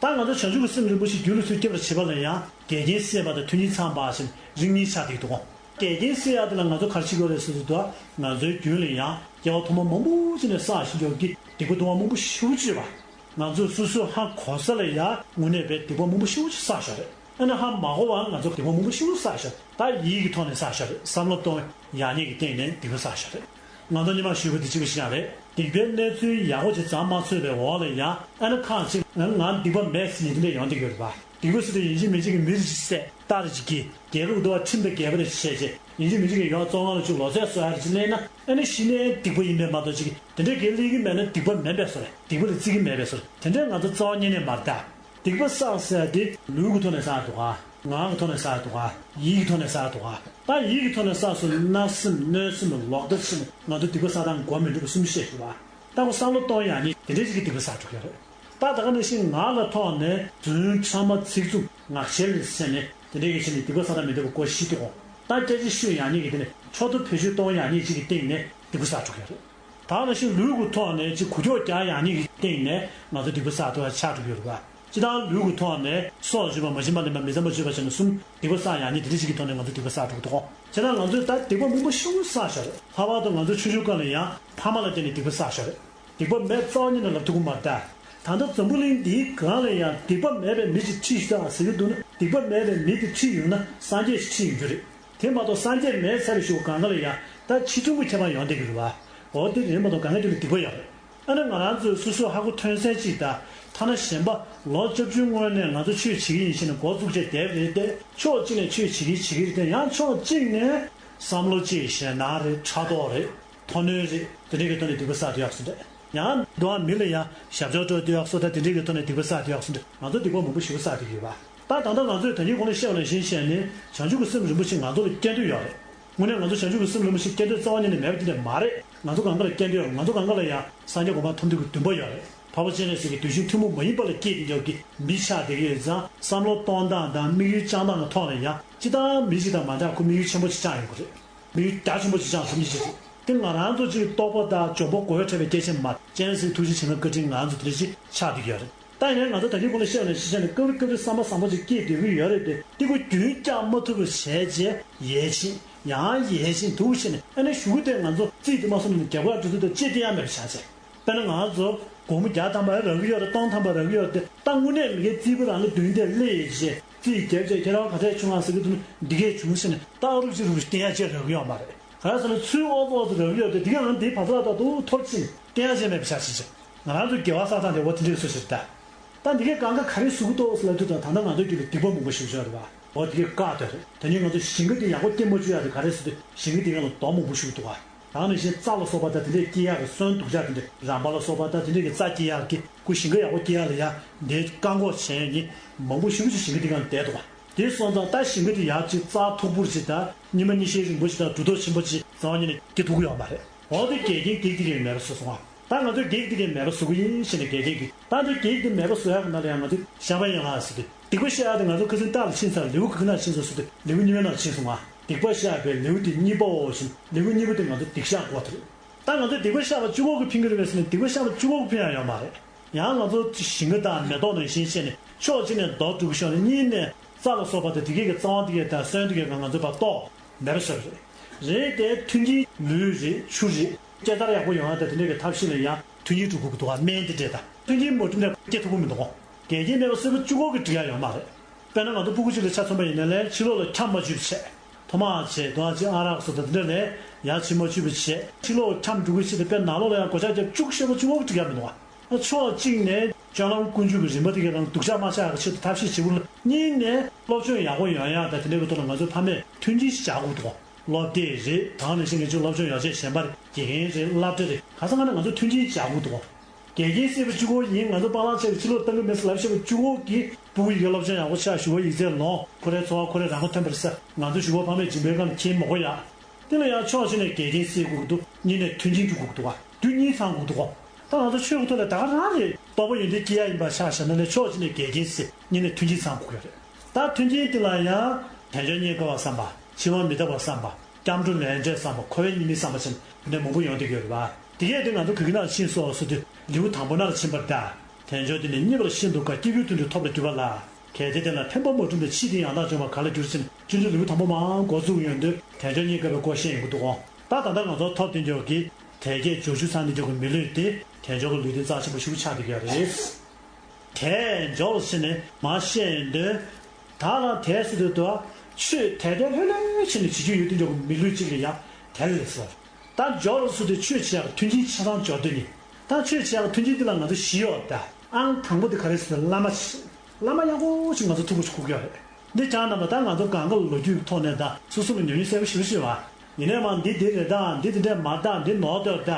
ད་ང་ཚོ་བྱང་ཆུབ་ཀྱི་སེམས་རིན་པོ་ཆེ་རྒྱུད་ལ་ཚུར་སྐྱེ་བར་བྱེད་པ་ལ་ཡང་འགལ་རྐྱེན་སེལ་བ་དང་མཐུན་རྐྱེན་ཚང་བ་ཞེས་རིགས་གཉིས་ཆགས་བསྡད་ཀྱི་འདུག་གོ། འགལ་རྐྱེན་སེལ་ཡག་དེ་ལ་ང་ཚོ་ག་རེ་བྱེད་དགོས་རེད་ཟེར་དུས། ང་ཚོའི་རྒྱུད་ལ་ཡང་སྐྱེ་བ་ཐོག་མ་མང་པོ་ཅིག་ནས་བསགས་བཞིན་ཡོད་ཀྱི་སྡིག་པ་སྡུག་བསྔལ་མང་པོ་ཞེ་པོ་ཅིག་ཡོད་པ། ང་ཚོས་སོ་སོས་ཧ་གོ་ས་ལ་ཡ་དངོས་གནས་པའི་སྡིག་པ་མང་པོ་ཞེ་པོ་ཅིག་བསགས་བཞག་རེད། ཨ་ནི་ཧ་མ་གོ་བར་ང་ཚོ་སྡིག་པ་མང་པོ་ཞེ་པོ་བསགས་བཞག་ད་ཡིད་ཀྱི་ཐོག་ནས་བསགས་བཞག་རེད། བསམ་བློ་གཏོང་ཡག་ཉིད་ཀྱི་སྟེང་ནས་སྡིག་པ་བསགས་བཞག་རེད། ང་ཚོ་ཉི་མ་ཞུས་པ་དེ་གཅིག་པ་ཞིག་ཡང་རེད། སྡིག་པའི་གནས་ཚུལ་ཡག་པོ་ཅིག་ཙམ་མ་ཚོར་བའི་འོག་ལ་ཡ་ཨ་ནི་ཁག་ཅིག་ང་སྡིག་པ་མེད་ཟེར་ནས་དེ་འདྲ་ཡོང་བསྡད་ཀྱི་ཡོད་རེད་པ། སྡིག་པ་ཟེར་དུས་ཡིན་གཅིག་མིན་གཅིག་གི་མི་རེ་ཅིག་བསད། སྟག་རེ་ཅིག་གིས་རྒྱལ་ཁབ་འདུལ་བ་ཁྲིམས་དང་འགལ་བ་རེ་བྱས་བྱས། ཡིན་གཅིག་མིན་གཅིག་གི་ཡོང་བཙོང་ཁང་ལ་བཅུག་ལོ་ཚད་གསོག་ཡག་རེ་ཅིག་གླས་ན་ཨ་ནི་གཞི་ནས་སྡིག་པ་ཡིན་པས་མ་གཏོགས་ཅིག་དེ་འདྲའི་གི་གླས་ཀྱི་མེད་ན་སྡིག་པ་མིན་པའི་བཟོ་རེད། སྡིག་པ་ལ་བརྩི་གི་མེད་པའི་བཟོ་རེད། དེ་འདྲའི་ང་ཚོ་རྩ་བ་ཉིད་ནས་མ་རེད་ད། སྡིག་པ་བསགས་ཟེར་ཡག་དེ་ལུས་ཀྱི་ཐོག་ནས་བསགས་འདུག་ག་ངག་གི་ཐོག་ནས་བསགས་འདུག་ག་ཡིད་ཀྱི་ཐོག་ནས་བསགས་འདུག་ག་ད་ཡིད་ཀྱི་ཐོག་ནས་བསགས་སོང་ན་བརྣབ་སེམས་གནོད་སེམས་ལོག་ལྟ་ཕྱིན་ནས་ང་ཚོ་སྡིག་པ་བསགས་སྟངས་གོ་མི་འགྲོ་བ་གསུམ་བཤད་འདུག་ག་ད་ཁོ་བསམ་བློ་གཏོང་ཡག་ཉིད་དེ་འདྲའི་ཅིག་གི་སྡིག་པ་བསགས་འགྲོ་གི་ཡོད་རེད། ད་ད་ག་ནང་བཞིན་ངག་ལ་ཐོག་ནས་རྫུན་ཕྲ་མ་ཚིག་རྩུབ་ངག་འཁྱལ་ཟེར་ནས་དེ་འདྲའི་གི་བྱས་ནས་སྡིག་པ་བསགས་སྟངས་མི་འདྲ་བ་སྐོར་བཞི་འདུག་ག་ད་སྐད་ཆ་ཤོད་ཡག་ཉིད་ཀྱི་དེ་ནས་ཕྱོགས་མཐུན་བེད་སྤྱོད་གཏོང་ཡག་ཉིད་ཅིག་གི་སྟེང་ནས་སྡིག་པ་བསགས་འགྲོ་གི་ཡོད་རེད། ད་ག་ནང་བཞིན་ལུས་ཀྱི་ཐོག་ནས་ཅིག་འགུལ་སྐྱོད་རྒྱག་ཡག་ཉིད་ཀྱི་སྟེང་ནས་ང་ཚོ་སྡིག་པ་བསགས་ཐུབ་པ་ཆགས་འགྲོ་གི་ཡོད་རེད་པ། སྤྱིར་བཏང་ལུས་ཀྱི་ཐོག་ནས་སྲོག་གཅོད་པ། མ་བྱིན་པ་ལེན་པ། མི་ཚངས་པ་སྤྱོད་པ་བྱས་ནས་གསུམ་སྡིག་པ་བསགས་ཡག་ཉིད་དེ་འདྲ་ཅིག་གི་ཐོག་ནས་ང་ཚོ་སྡིག་པ་བསགས་འགྲོ་གི་འདུག་ག་བྱས་ན་ང་ཚོས་ད་སྡིག་པ་མང་པོ་ཞེ་པོ་བསགས་བཞག་རེད། ལྷག་པར་དུ་ང་ཚོ་ཆུང་ཆུང་སྒང་ལ་ཡང་ཕ་མ་ལ་བརྟེན་ནས་སྡིག་པ་བསགས་བཞག་རེད། སྡིག་པ་མེད་རྩ་བ་ཉིད་ནས་ལབ་ཐུབ་ཀྱི་མ་རེད་ད། ད་ལྟ་འཛམ་བུ་གླིང་འདིའི་སྒང་ལ་ཡང་སྡིག་པ་མེད་པའི་མི་ཞིག་ཁྲིད་ཤག་ཟེར་གྱི་འདུག་ན། སྡིག་པ་མེད་པའི་མི་དེ་ཁྲིད་ཡོང་ན་སངས་རྒྱས་ཤིག་ཁྲིད་ཡོང་རྒྱུ་རེད། དེ་མ་གཏོགས་སངས་རྒྱས་མེད་ཚར་བའི་གཞུག་གུ་གང་ག་ལ་ཡང་ད་ཕྱི་ཐུན་གྱི་ཁྱད་པར་ཡོང་བསྡད་ཀྱི་རེད་པ། འོ་དེ་རེད་མ་གཏོགས་གང་ག་དེ་ལ་སྡིག་པ་ཡོད་རེད། ཨ་ནི་ང་རང་ཚོས་སོ་སོ་ཧ་གོ་ཐོན་གསལ་གཅིག་དང་། ཐ་ན་གཞན་པ་ལོ་བཅུ་བཅུའི་སྔོན་ནས་ང་ཚོ་ཆོས་བྱེད་ཀྱི་ཡིན་ཞེས་ནས་འགོ་བཙུགས་བྱས་བསྡད་པ་རེད་དེ། ཕྱོགས་གཅིག་ནས་ཆོས་བྱེད་ཀྱི་བྱེད་ཀྱི་རེད་དེ། ཡང་ཕྱོགས་གཅིག་ནས་བསམ་བློ་གཅིག་ཞེད་སྣང་རེད། ཕྲག་དོག་རེད། མཐོ་གནོན་རེད། དེ་འདྲའི་གི་ཐོག་ནས་སྡིག་པ་བསགས་བསྡད་ཡག་སོགས་རེད། ཡང་འགྲོ་བ་མི་ལ་ཡང་ཞབས་ཕྱི་སྤྲོད་བསྡད་ཡག་སོགས་དང་། དེ་འདྲའི་གི་ཐོག་ནས་སྡིག་པ་བསགས་བསྡད་ཡག་སོགས་རེད། ང་ཚོ་སྡིག་པ་མང་པོ་ཞེ་པོ་བསགས་བསྡད་ཀྱི་ཡོད་པ། ད་ད་ལྟ་ང་ཚོས་ད་གིན་གོང་ནས་བཤད་པ་ནང་བཞིན་བཤད་ནས་བྱང་ཆུབ་ཀྱི་སེམས་རིན་པོ་ཆེ་ང་ཚོ་ལ་སྐྱེ་འདོད་ཡོད་རེད། དངོས་གནས་ང་ཚོ་བྱང་ཆུབ་ཀྱི་སེམས་རིན་པོ་ཆེ་སྐྱེ་འདོད་རྩ་བ་ཉིད་ནས་མེད་པ་དེ་འདྲ་མ་རེད། ང་ཚོ་གང་ག་ལ་སྐྱེ་འདོད་ཡོད་རེད། ང་ཚོ་གང་ག་ལ་ཡང་སངས་རྒྱས་གོ་འཕང་ཐོབ་འདོད་ཀྱི་འདུན་པ་ཡོད་རེད། འཕགས་པ་སྤྱན་རས་གཟིགས་ཀྱི་གདུལ་ཞིང་ཐུན་མོང་མ་ཡིན་པ་ལ་སྐྱེས་ཏེ་ཡོད་ཀྱི་མི་ཆགས་བསྡད་ཀྱི་ཡོད་ཙང་། བསམ་བློ་གཏོང་སྟངས་དང་དམིགས་ཡུལ་བཅངས་སྟངས་ཀྱི་ཐོག་ནས་ཡང་སྤྱིར་བཏང་མི་ཞིག་དང་མ་འདྲ། ཁོ་དམིགས་ཡུལ་ཆེན་པོ་ཞིག་བཅངས་ཡོང་གི་རེད། དམིགས་ཡུལ་རྒྱ་ཆེན་པོ་ཞིག་བཅངས་ཐུབ་མི་ཞིག་རེད། དེ་ང་རང་ཚོ་ཅིག་རྟོགས་པ་དང་འཇོན་པོ་དགོས་འཕྲད་པའི་སྐད་ཆ་མ་རེད། སྤྱན་རས་གཟིགས་ཐུགས་རྗེ་བྱིན་རླབས་བཀའ་དྲིན་ང་རང་ཚོ་དེ་འདྲ་ཞིག་ཆགས་བསྡད་ཀྱི་ཡོད་རེད། ད་ཡིན་ནའི་ང་ཚོ་ད་ལྟའི་གོང་ལ་བཤད་ནས་ཤེས་བྱས་ནས་སྐབས་རེ་སྐབས་རེ་བསམ་པ་བཟང་པོ་ཅིག་སྐྱེས་བསྡད་ཀྱི་ཡོད་རེད་དེ། དེ་ཁོ་རྒྱུན་བསྐྱང་མ་ཐུབ་པ་བྱས་རྗེས་ཡལ་ཕྱིན། ཡང་ཡལ་ཕྱིན་འདུག་བྱས་ནས། ཨ་ནི་གཞུག་གུ་དེ་ང་ཚོ་རྩིས་དེ་མ་སོང་ནས་རྒྱབ་ཁ་འགྲོ་དུས་དང་ཅི་སྟེར་ཡ་མེད་པ་ཆགས་ཆེ། དཔེར་ན་ང་ཚོ་སྒོར་མོ་བརྒྱ་ཐམ་པ་རག་གི་ཡོད་རེད། སྟོང་ཐམ་པ་རག་གི་ཡོད་རེད་དེ། ད་དངོས་གནས་མི་སྒེར་རྩིས་པ་རང་གི་མདུན་དེར་སླེབས་རྗེས་རྩིས་རྒྱབ་རྗེས་ཁྱེད་རང་ག་ཚད་བྱུང་ཨ་ཟེར་གི་འདུག་ན། འདི་གས་བྱུང་ཟེར་ནས་ད་ཨ་རུབ་ཅིག་རུབ་ཅིག་སྟེར་ཡ་ཅིག་རག་གི་ཡོད་མ་རེད། ག་རེ་ཟེར་ན་ཚུར་ཨོ་ཙི་ཨོ་ཙི་རག་གི་ཡོད་རེད་དེ། འདི་གས་ང་འདི་བར་ཚ་ལ་ད་དུ་འཐོར་ཕྱིན་སྟེར་ཡ་ཅིག་མེད་པ་ཆགས་ཤིག་ཅིག་ང་རང་ཚོ་དགེ་བ་བསགས་སྟངས་དེ་འོ་དེ་འདྲའི་སུ་ཞིག་རེད་ད། ད་འདི་གས་གང་ག་ག་རེ་ཟུག་གི་འདུག་ཟེར་ལབ་དུས་ད་ད་ལྟ་ང་ཚོ་རྒྱུད་ལ་སྡིག་པ་མང་པོ་ཞིག་ཡོད་རེད་པ། འོ་དེ་གས་བཀག་སྡོད་རེད། ད་ནི་ང་ཚོ་ཞིང་ཁ་དེ་ཡག་པོ་སྐྱེ་མ་བཅུག་ཡག་དེ་ག་རེ་ཟེར་དུས། ཞིང་ཁ་དེ་གས་ལ་རྡོ་མང་པོ་ཞིག་འདུག་ག་དེ་ནང་བཞིན་རྩྭ་ལ་སོགས་པ་དང་དེ་འདྲས་སྐྱེ་ཡག་གི་སོན་སྡུག་ཅག་དེ་འདྲས། རམ་པ་ལ་སོགས་པ་དང་དེ་འདྲས་ཀྱི་རྩྭ་སྐྱེ་ཡག་གི། ཁོ་ཞིང་ཁ་ཡག་པོ་སྐྱེ་ཡག་ལ་ཡ་འདི་བཀག་འགོག་བྱས་ནས་མང་པོ་ཞེ་པོ་ཅིག་ཞིང་ཁ་དེ་གས་ལ་བསྡད་འདུག་ག་དེ་སོང་ཙང་ད་ཞིང་ཁ་དེ་ཡག་ཅིག་རྩྭ་མཐུག་པོ་ཅིག་དང་། སྙེ་མ་སྙེ་ཤེལ་རིང་པོ་ཅིག་དང་། གྲུ་ཐོག་ཆེན་པོ་ཅིག་རྩ་བ་ཉིད་ནས་སྐྱེ་ཐུབ་ཀྱི་ཡོད་མ་རེད། འོ་དེ་འགལ་རྐྱེན་བགེགས་དེ་གས་མེད་པ་བཟོས་སོང་ང་། ད་ང་ཚོས་བགེགས་དེ་གས་མེད་པ་བཟོ་གི་ཡིན་ཞེས་ནས་འགལ་རྐྱེན་གྱིས། ད་འདི་བགེགས་དེ་མེད་པ་བཟོ་ཡག་གི་ནང་ལ་ཡང་ང་ཚོས་བཤགས་པ་ཡན་ལག་ཟེར་ཏེ། སྡིག་པ་བཤགས་ཡག་དེ་ང་ཚོ་ཁ་སང་རྟགས་ལ་ཕྱིན་ཚར། ལེའུ་ག་གི་ནང་ཕྱིན་སོང་ཟེར་ཏེ་ལེའུ་གཉིས་པའི་ནང་ཕྱིན་སོང་ང་། སྡིག་པ་བཤགས་པའི་ལེའུ་སྟེ་གཉིས་པའོ་ཞེས། ལེའུ་གཉིས་པ་དེ་ང་ཚོ་སྡིག་བཤགས་དགོས་དེ་རེད། ད་ང་ཚོས་སྡིག་པ་བཤགས་པ་གཅིག་པོ་གིས་ཕན་གྱི་རེད་པས་ཟེར་ན། སྡིག་པ་བཤགས་པ་གཅིག་པོ་གིས་ཕན་ཡག་ཡོད་མ་རེད། ཡང་ང་ཚོ་ཞིང་ཁ་དང་མེ་ཏོག་ནང་བཞིན་བྱས་ནས་ཕྱོགས་གཅིག་ནས་རྡོ་འགྲོ་གི་ཤོག་ནས། གཉིས་ནས་རྩྭ་ལ་སོགས་པ་དང་དེ་གས་ཀྱི་རྩ་བ་དེ་གས་དང་སོན་དེ་གས་ཀྱིས་ང་ཚོ་ཕར་གཏོར་མེད་པ་བཟོས་པ་རེད། རེད་དེ། མཐུན་རྐྱེན་ལུད་རེད། ཆུ་རེད། སྐྱེ་འཚར་ཡག་པོ་ཡོང་ཡག་དང་དེ་འདྲ་གི་ཐབས་ཤེས་ལ་ཡང་མཐུན་རྐྱེན་སྒྲུབ་དགོས་ཀྱི་འདུག་ག་སྨན་དེ་འདྲས་དང་། མཐུན་རྐྱེན་མ་སྒྲུབ་ན་སྐྱེ་ཐུབ་ཀྱི་མི་འདུག་ག་འགལ་རྐྱེན་མེད་པ་བཟོས་པ་གཅིག་པོ་གིས་འགྲིག་ཡག་ཡོད་མ་རེད། དཔེར་ན་ང་ཚོ་སྤུ་གུ་གཅིག་ལ་ཆ་མཚོན་པ་ཡིན་ན་ལས། ཕྱི་ལོགས་ལ་འཁྱམ་མ་བཅུག་པ་བྱས། ཐོག་མར་བྱས་དོ་ཅིག་ཨ་རག་སོགས་དང་དེ་འདྲ་ལས་ཡར་བྱེད་མ་བཅུག་པ་བྱས། ཕྱི་ལོགས་འཁྱམ་འགྲོ་གི་ཕྱིར་དུ་དཔེ་ནང་ལོགས་ལ་ཡང་སྒོ་ལྕགས་རྒྱབ་བཅུག་ཤེས་པ་གཅིག་པོ་གིས་འགྲིག་ཡག་མི་འདུག་ག་ཕྱོགས་གཅིག་ནས་སྤྱོད་ལམ་ཀུན་སྤྱོད་ཀྱི་རིམ་པ་དེ་གའི་ནང་སྡུག་ཅག་དམར་ཆག་གི་ཆེད་དུ་ཐབས་ཤེས་བྱེད་དགོས་ལ། གཉིས་ནས་སློབ་སྦྱོང་ཡག་པོ་ཡོང་ཡག་དང་དེ་འདྲའི་གི་ཐོག་ལ་ང་ཚོའི་ཕ་མས་མཐུན་རྐྱེན་ཞིག་སྦྱར་དགོས་འདུག་སློབ་དེབ་རེད། ད་ག་ནང་བཞིན་ངེད་ཚོའི་སློབ་སྦྱོང་ཡོ་བྱད་གཞན་པ་རེད། དགེ་རྒན་རེད། སློབ་གྲྭ་རེད། གང་ས་གང་ནས་ང་ཚོས་མཐུན་རྐྱེན་སྦྱར་དགོས་འདུག་འགལ་རྐྱེན་སེལ་བ་གཅིག་པོ་ཡིན། ང་ཚོ་སྤང་བླང་ཆེ་བའི་ཕྱི་ལོགས་གཏོང་གི་མེད་ཟེར་ལབ་ཤེས་པ་གཅིག་པོ་གིས་སྤུ་གུ་ཡི་གེ་སློབ་སྦྱོང་ཡག་པོ་ཆགས། ཞུ་བ་ཡིག་ཚད་ལོངས། ཁོ་རའི་འཚོ་བ་ཁོ་རའི་རང་མགོ་ཐོན་པ་རེད་ཟེར། ང་ཚོ་གཞུག་གུ་ཕ་མས་སྦྱིན་པའི་སྒང་ལ་འཁྱེར་མི་དགོས་ཡ། དེ་ལ་ཡང་ཕྱོགས་གཅིག་ནས་འགལ་རྐྱེན་སེལ་དགོས་ཀྱི་འདུག་གཉིས་ནས་མཐུན་རྐྱེན་སྒྲུབ་དགོས་ཀྱི་འདུག་ག་དུས་གཉིས་ཚང་དགོས་ཀྱི་འདུག་ག་ད་ང་ཚོ་ཆོས་ཀྱི་ཐོག་ལ་ད་ག་རང་རེད། རྟོགས་པ་ཡོན་ཏན་སྐྱེ་ཡ་ཡིན་པ་ཆ་བཞག་ན་ལས། ཕྱོགས་གཅིག་ནས་འགལ་རྐྱེན་སེལ། གཉིས་ནས་མཐུན་རྐྱེན་ཚང་དགོས་ཀྱི་རེད། ད་མཐུན་རྐྱེན་དེ་ལ་ཡང་དལ་འབྱོར་རྙེད་དཀའ་བ་བསམ་པ། འཆི་བ་མི་རྟག་པ་བསམ་པ། འཁོར་བའི་ཉེས་དམིགས་བསམ་པ། འཁོར་བའི་ཉེས་དམིགས་བསམ་པ་ཅན་དེ་འདྲ་མང་པོ་ཡོང་བསྡད་ཀྱི་ཡོད་རེད་པ། དེ་གས་དེ་ང་ཚོ་ག་གི་ནང་ཕྱིན་སོང་ཟེར་དུས་ལེའུ་དང་པོ་ནང་ལ་ཕྱིན་པ་རེད་ད། དལ་འབྱོར་དེ་ནི་རྙེད་པར་ཤིན་ཏུ་དཀའ། སྐྱེ་རྒྱུའི་དོན་དུ་ཐོབ་ལ་འགྱུར་བ་ལ། གལ་ཏེ་དེ་ལ་ཕན་པ་མ་བསྒྲུབས་ན། འཆི་སྟེ་ཡང་དག་འབྱུང་བ་ག་ལ་འགྱུར་ཟེར་ནས། སྤྱོད་འཇུག་ལེའུ་དང་པོ་མར་འགོ་བཙུགས་ཡོང་དུས་དལ་འབྱོར་རྙེད་དཀའ་བའི་སྐོར་བཤད་ཡོང་གི་འདུག་གོ། ད་ད་ལྟ་ང་ཚོ་ཐོབ་བསྡད་འཇོག་གི་དལ་བརྒྱད་འབྱོར་བཅུ་ཚང་བསྡད་འཇོག་གི་མི་ལུས་དེ་དལ་འབྱོར་གྱི་ལུས་རྟེན་རྩ་ཆེན་པོ་ཞིག་ཆགས་བསྡད་ཀྱི་ཡོད་རེད། དལ་འབྱོར་ཟེར་ནས་མར་བཤད་ཡོང་དུས། ད་ལ་དལ་ཟེར་དུས་དུ་ཆོས་དལ་དལ་ལྷོད་ལྷོད་བྱས་ནས་བྱེད་རྒྱུ་ཡོད་བསྡད་འཇོག་གི་མི་ལུས་གཅིག་ལ་ཡང་དལ་ལ་ཟེར། ད་འབྱོར་ཟེར་དུས་ཆོས་བྱེད་ཡག་གི་མཐུན་རྐྱེན་ཆ་ཚང་འབྱོར་དོན་ཡིན། ད་ཆོས་བྱེད་ཡག་གི་མཐུན་རྐྱེན་འདི་ལ་ང་ཚོ་བཞི་ཡོད་ད། ཨང་དང་པོ་དེ་ག་རེ་ཟེར་ན་བླ་མ་ཞིག་བླ་མ་ཡག་པོ་ཞིག་ང་ཚོ་ཐུག་པ་ཞིག་དགོས་ཀྱི་ཡོད་རེད། འདི་ཅང་རྣམ་པ་ད་ང་ཚོ་གང་ག་ལོ་རྒྱུས་ཀྱི་ཐོག་ནས་ད་སོ་སོ་ལ་ཉམས་མྱོང་གསལ་པོ་ཞེ་པོ་ཞིག་ཡོད་པ། ཡིན་ནའི་མ་འདི་འདི་རེད་ད། འདི་འདི་འདྲས་མ་ད། འདི་ནོར་འདོད་ད།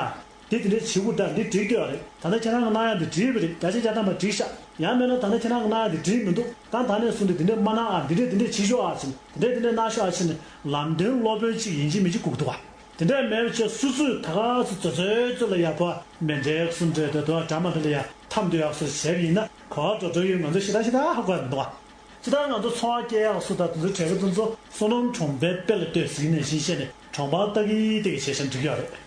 འདི་འདི་འདྲས་བྱེད་དགོས་ད། འདི་འགྲིག་འདོད་རེད། ད་ལྟ་ཁྱེད་རང་གི་གནང་ཡག་འདི་འགྲིག་པ་རེད། བརྒྱ་ཆ་བརྒྱ་ཐམ་པ་འགྲིག་ཤག་ཡང་མིན་ན་ད་ལྟ་ཁྱེད་རང་གི་གནང་ཡག་འདི་འགྲིག་མི་འདུག་ད་ད་ནས་བཟུང་སྟེ་འདི་འདྲས་མ་གནང་ཨ། འདི་འདྲས་འདི་འདྲས་བྱེད་ཤོག་ཨ་ཟེར་ནས། འདི་འདྲས་འདི་འདྲས་གནང་ཤོག་ཨ་ཟེར་ནས་ལམ་སྟོན་སློབ་དཔོན་གཅིག་ཡིན་གཅིག་མིན་གཅིག་དགོས་ཀྱི་འདུག་ག་དེ་འདྲས་མེད་པ་བྱས་སོ་སོས་ད་ག་ཚོད་འཛོལ་འཛོལ་ལ་ཡག་པོ་མེ་འདྲའི་གསུམ་འདྲའི་དོ་དོ་འདྲ་མ་འདྲ་ལ་ཡ་འཐམ་འདོད་ཡག་སོ་བྱས་པ་ཡིན་ན། ག་བ་འགྲོ་འགྲོ་ཡོད་ང་ཚོ་ཞེ་དྲག་ཞེ་དྲག་ཧ་གོ་ཡག་མི་འདུག་ག་ཅི་ལྟར་ང་ཚོ་འཚོ་བ་སྐྱེལ་ཡག་སུ་དང་དེ་ཚོ་བྲེལ་བ་དེ་ཚོ་བསོད་ནམས་གྲོང་པའི་དཔེ་ལ་ལྟོས་ཟེར་ནས་བཞིན་བཤད་ནས་གྲོང་པ་ལྟ་གི་ལྟ་གི་བྱས་ཤིང་འགྲིག་ཡོད་རེད།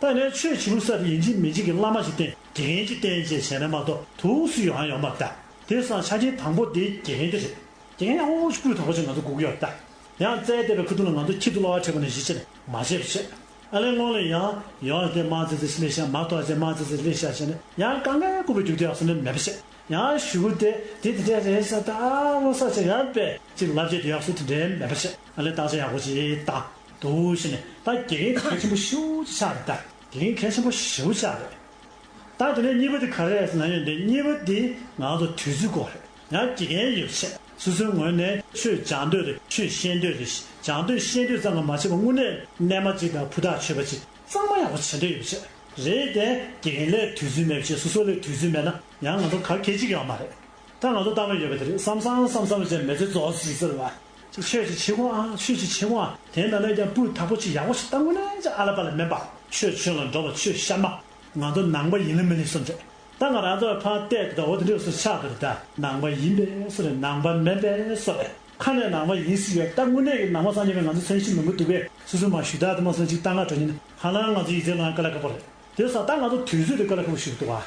ད་ནས་ཆོས་བྱེད་ལུགས་ས་དེ་ཡིན་གཅིག་མིན་གཅིག་གི་བླ་མ་ཞིག་བསྟེན། དགེ་རྒན་ཅིག་བསྟེན་བྱས་བྱས་ན་མ་གཏོགས་ཐུགས་སུ་ཡོང་ཡ་ཡོད་མ་རེད་ད། དེ་སང་ཆ་རྐྱེན་དང་པོ་དེ་དགེ་རྒན་དེ་རེད། དགེ་རྒན་ཡག་པོ་ཞིག་སྤུས་དག་པོ་ཞིག་ང་ཚོ་དགོས་ཀྱི་ཡོད་རེད་ད། ཡང་རྩལ་དད་པའི་ཁ་ཐུག་ལ་ང་ཚོ་ཁྱི་དུ་གློ་བ་འཁྲབ་པ་ནང་བཞིན་བྱས་ནས་མ་བྱས་པ་བྱས། ཨ་ལས་སྔོན་ལ་ཡང་ཡོང་དེ་མ་ཙི་ཙི་སླེབས་ཤག་མ་གཏོགས་ཅེས་མ་ཙི་ཙི་སླེབས་ཤག་བྱས་ནས་ཡང་གང་གའི་སྐུད་པ་རྒྱུག་དེ་ཡག་སོ་ནས་མེད་པ་བྱས། ཡང་ཞུ་དེ་དེ་དེ་འདྲ་རེད་ས་ད་ཨ་བ་ས་ཆ་ཡར་པས་ཅིག་ལབ་བྱས་དེ་ཡག་སོ་དེ་འདྲའི་མེད་པ་བྱས། ཨ་ལས་བརྟག་དཔྱད་ཡག་པོ་ཅིག་བཏང་འདུག་བྱས་ནས། ད་དགེ་རྒན་གལ་ཆེན་པོ་ཞེ་པོ་ཅིག་ཆགས་རེད་ད། དགེ་རྒན་གལ་ཆེན་པོ་ཞེ་པོ་ཆགས་རེད། ད་དེ་ནས་གཉིས་པ་དེ་ག་རེ་རེད་ཟེར་ན་ཡོད་འདི། གཉིས་པ་དེ་ང་ཚོ་དུས་ཚོད་དགོས་རེད། ཡང་དགེ་རྒན་ཡོད་ཆེད་སོ་སོའི་ངོས་ནས་ཆོས་སྦྱང་འདོད་རེད། ཆོས་ཤེས་འདོད་རེད། སྦྱང་འདོད་ཤེས་འདོད་ཙམ་གྱིས་མ་བྱས་པར་དངོས་གནས་རྣལ་མ་ཅིག་དང་ཕུ་ཐག་ཆོད་པ་ཅིག་གཙང་མ་ཡག་པོ་བྱེད་འདོད་ཡོད་ཆེད་རེད་དེ། དགེ་རྒན་ལས་དུས་ཚོད་མེད་པ་བྱས། སོ་སོ་ལས་དུས་ཚོད་མེད་ན་ཡང་ང་ཚོ་ག་གེ་ཅིག་ཡོད་མ་རེད། ད་ང་ཚོ་ལྟ་བ་ཡོད་པ་དེ་རེད། བསམ་བསམ་བསམ་བསམ་བྱས་མི་ཚེ་རྫོགས་སྲིད་ཟེར་བ། ཅིག་ཆོས་ཅིག་བྱེད་དགོས་ཨ། ཆོས་ཅིག་བྱེད་དགོས་ཨ། དེ་ནང་ནས་ཀྱང་སྤུས་དག་པོ་ཅིག་ཡག་པོ་ཞིག་བཏང་དགོས་ནས་ཅིག་ཨ་ལ་པ་ལ་མེད་པ། ཆོས་ཆོས་ལ་འགྲོ་བ་ཆོས་ཤར་མ། ང་ཚོ་ནང་པ་ཡིན་ལ་མིན་ལ་སོང་རེད། ད་ང་རང་ཚོ་ཕར་བལྟས་དུས་ད་འོ་དེ་འདྲ་སོ་ཆགས་འདུག་ད་ནང་པ་ཡིན་པས་སོ་རེད། ནང་པ་མིན་པས་སོ་རེད། ཁ་ནས་ནང་པ་ཡིན་སྲིད་ཡོད། ད་དངོས་གནས་ཀྱི་ནང་པ་སངས་རྒྱས་པའི་ང་ཚོ་མཚན་གཞི་མི་འགོ་འདུག་པས། སོ་སོ་མ་ཞུ་དག་དེ་མ་སོང་ཅིག་ད་ང་འགྲོ་ཉིན་ཧ་ལམ་ང་ཚོ་ཡིག་ཚད་ལ་དཀའ་ལས་ཁག་པོ་རེད། དེ་སོགས་ད་ང་ཚོ་དུས་ཚོད་དེ་དཀའ་ལས་ཁག་པོ་ཞིག་འདུག་ཨ།